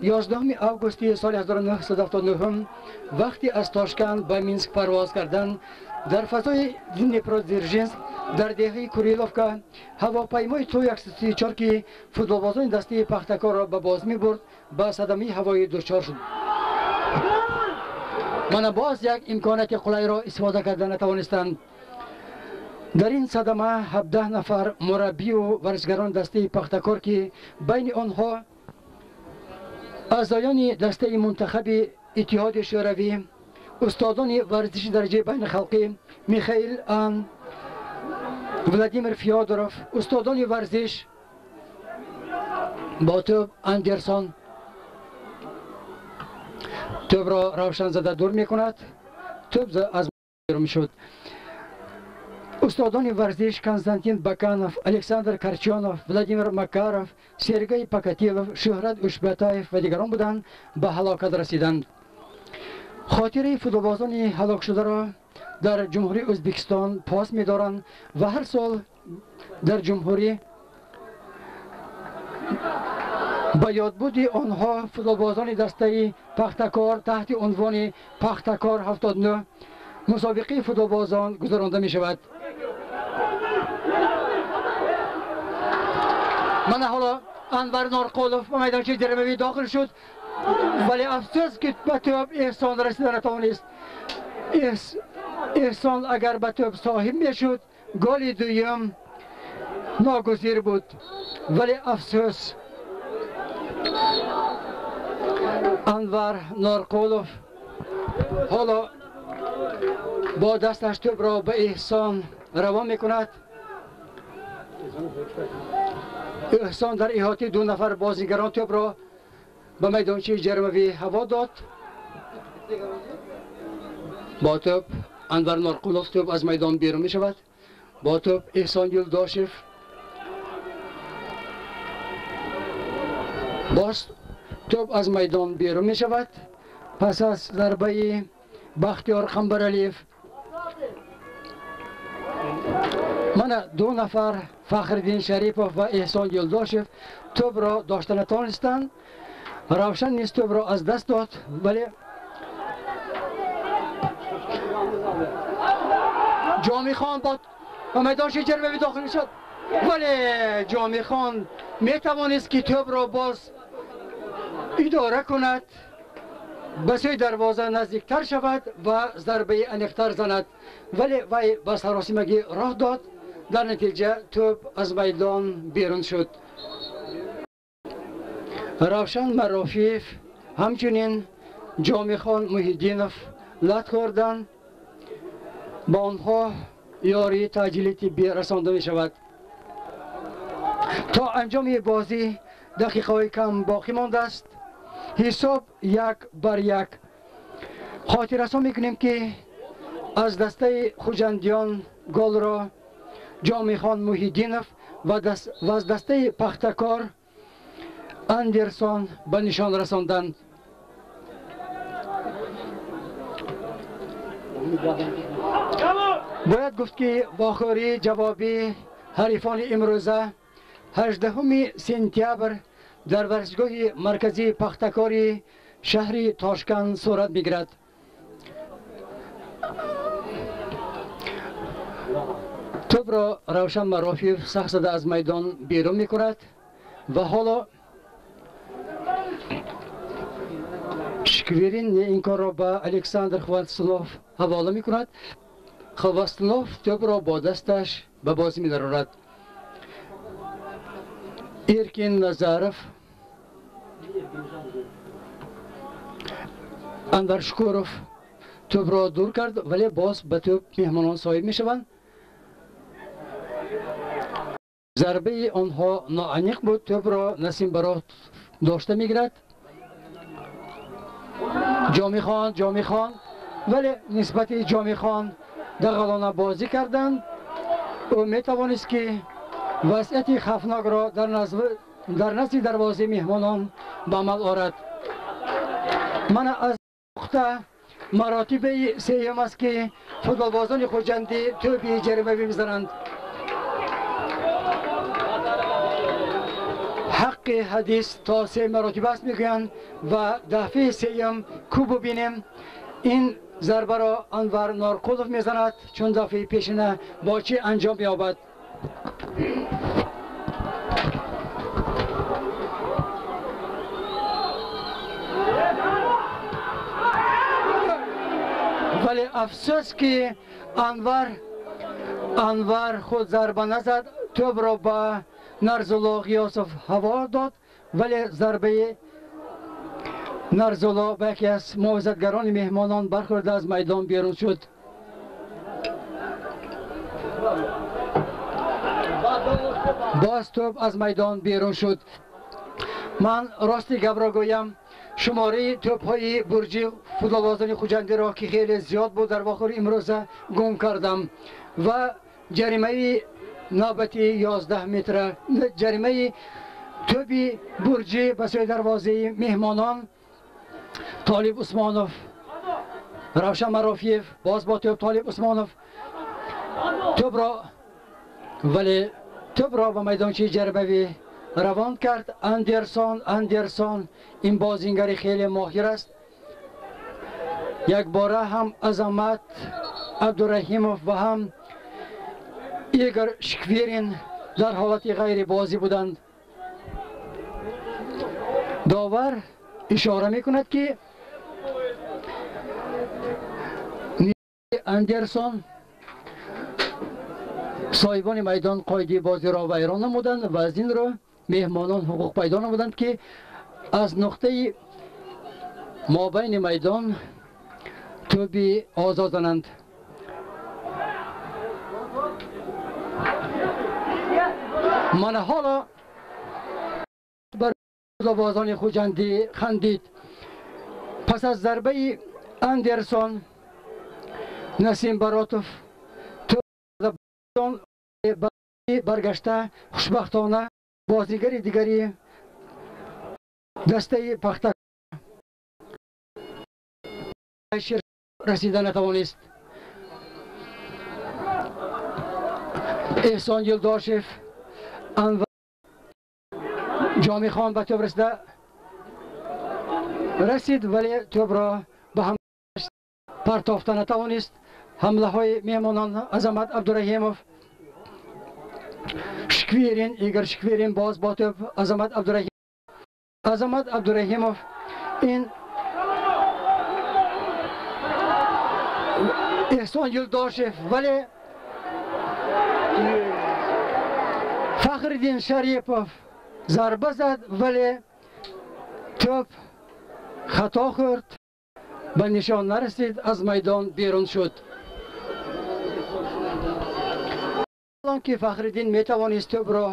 11 августи соли 1979, вақте аз Тошканд ба Минск парвоз кардан, дар фазои Днепродзержинск дар деҳаи Куриловка ҳавопаймои Ту-134, ки футболбозони дастаи Пахтакорро ба боз мебурд, ба садамаи ҳавоӣ дучор шуд. Мана боз як имконияти қулайро истифода карда натавонистанд. Дар ин садама 17 нафар мураббию варзишгарони дастаи Пахтакор, ки байни онҳо аъзоёни дастаи мунтахаби Иттиҳоди Шӯравӣ, устодони варзиши дараҷаи байнихалқӣ Михаил Ан, Владимир Фёдоров, устодони варзиш, бо тӯб Андерсон тӯбро равшан зада дур мекунад, тӯб аз берун шуд. Устодони варзиш Константин Баканов, Александр Карчонов, Владимир Макаров, Сергей Покатилов, Шӯҳрат Ушбатаев ва дигарон буданд, ба ҳалокат расиданд. Хотираи футболбозони ҳалокшударо дар Ҷумҳурии Ӯзбекистон пос медоранд ва ҳар сол дар ҷумҳурӣ ба ёдбуди онҳо футболбозони дастаи Пахтакор таҳти унвони Пахтакор 79 мусобиқаи футболбозон гузаронда мешавад. Мана ҳоло Анвар Норқулов ба майдончаи ҷаримавӣ дохил шуд, вале афсӯс ки ба тӯб Эҳсон расида натавонист. Эҳсон агар ба тӯб соҳиб мешуд, голи дуюм ногузир буд, вале афсӯс Анвар Норқулов ҳоло бо дасташ тӯбро ба Эҳсон равон мекунад. Эҳсон дар иҳотаи ду нафар бозигарон тӯбро ба майдончаи ҷаримавӣ ҳаво дод. Бо тӯб Анвар Норқулов тӯб аз майдон берун мешавад. Бо тӯб Эҳсон Юлдошев боз тӯб аз майдон берун мешавад. Пас аз зарбаи Бахтиёр Қамбаралиев мана ду нафар Фахриддин Шарипов ва Эҳсон Юлдошев тӯбро дошта натавонистанд. Равшан низ тӯбро аз даст дод, вале Ҷомихон ба майдончаи ҷаримавӣ дохил шуд, вале Ҷомихон метавонист ки тӯбро боз идора кунад, ба сӯи дарвоза наздиктар шавад ва зарбаи аниқтар занад, вале вай ба саросимагӣ роҳ дод. Дар натиҷа тӯб аз майдон берун шуд. Равшан Марофиев ҳамчунин Ҷомихон Муҳиддинов лат хӯрданд. Ба онҳо ёрии таъҷили тиббӣ расонда мешавад. То анҷоми бозӣ дақиқаҳои кам боқӣ мондааст. Ҳисоб 1-1. Хотиррасон мекунем ки аз дастаи Хуҷандиён голро Ҷомихон Муҳиддинов ва аз дастаи Пахтакор Андерсон ба нишон расонданд. Бояд гуфт ки вохӯрии ҷавобии ҳарифони имрӯза 18 сентябр дар варзишгоҳи марказии Пахтакори шаҳри Тошканд сурат мегирад. Тӯбро Равшан Марофиев сахт зада аз майдон берун мекунад ва ҳоло Шкверин ин корро ба Александр Хвастунов ҳавола мекунад. Хвастунов тӯбро бо дасташ ба бозӣ медарорад. Эркин Назаров, Анвар Шукуров тӯбро дур кард, вале боз ба тӯб меҳмонон соҳиб мешаванд. Зарбаи онҳо ноаниқ буд. Тӯбро Насим Барот дошта мегирад. Ҷомихон, Ҷомихон, вале нисбати Ҷомихон дағалона бозӣ карданд. Ӯ метавонист ки вазъияти хавфнокро дар назди дарвозаи меҳмонон ба амал орад. Мана аз нуқта маротибаи сеюм аст ки футболбозони Хуҷандӣ тӯби ҷаримавӣ мезананд. Ҳаққи ҳадис то се маротиба аст мегӯянд ва дафъаи сеюм ку бубинем. Ин зарбаро Анвар Норқулов мезанад, чун дафъаи пешина бо чӣ анҷом меёбад. Вале афсӯс ки Анвар худ зарба назад, тӯбро ба Нарзулло Ғиёсов ҳаво дод, вале зарбаи Нарзулло ба яке аз муҳофизатгарони меҳмонон бархӯрда аз майдон берун шуд. Боз тӯб аз майдон берун шуд. Ман рости гапро гӯям, шумораи тӯбҳои бурҷи футболбозони Хуҷандиро ки хеле зиёд буд дар вохӯри имрӯза гум кардам ва ҷаримаи навбати 11 метра ҷаримаи тӯби бурҷӣ ба сӯи дарвозаи меҳмонон Толиб Усмонов Равшан Марофиев боз бо тӯб Толиб Усмонов тӯбро, вале тӯбро ба майдончаи ҷарбавӣ равон кард. Андерсон ин бозингари хеле моҳир аст. Якбора ҳам Азамат Абдураҳимов ва ҳам Игор Шквирин дар ҳолати ғайрибозӣ буданд. Довар ишора мекунад, ки Андерсон соҳибони майдон қоидаи бозиро вайрон намуданд ва аз ин рӯ меҳмонон ҳуқуқ пайдо намуданд, ки аз нуқтаи мобайни майдон тӯби озод зананд. Мана ҳоло бар бозони Хуҷандӣ хандид. Пас аз зарбаи Андерсон Насим Баротов баргашта хушбахтона бозигари дигари дастаи Пахта расида натавонист. Эҳсон Юлдошев, Анвар Ҷомихон ба тӯб расида расид, вале тӯбро ба ҳам партофта натавонист. Ҳамлаҳои меҳмонон Азамат Абдураҳимов, Шквирин, Игор Шквирин боз бо тӯб Азамат Абдураҳимов. Азамат Абдураҳимов ин Эҳсон Юлдошев, вале Фахриддин Шарипов зарба зад, вале тӯб хато хӯрд, ба нишон нарасид, аз майдон берун шуд. Ки Фахриддин метавонист тӯбро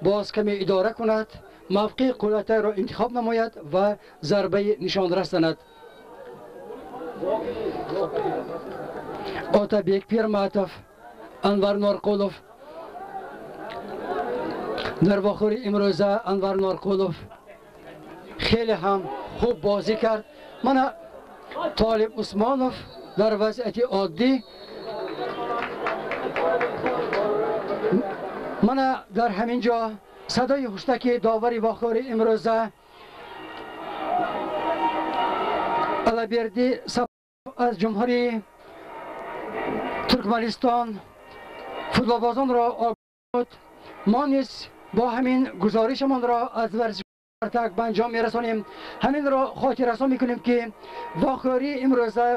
боз каме идора кунад, мавқеи қуллатайро интихоб намояд ва зарбаи нишонрас занад. Отабек Пирматов, Анвар Норқулов. Дар вохӯри имрӯза Анвар Норқулов хеле ҳам хуб бозӣ кард. Мана Толиб Усмонов дар вазъияти оддӣ. Мана дар ҳамин ҷо садои ҳуштаки довари вохӯри имрӯза Алаберди аз Ҷумҳурии Туркманистон футболбозонро огоҳ. Мо низ бо ҳамин гузоришамонро аз варзиши Спартак ба анҷом мерасонем. Ҳаминро хотиррасон мекунем, ки вохӯрии имрӯза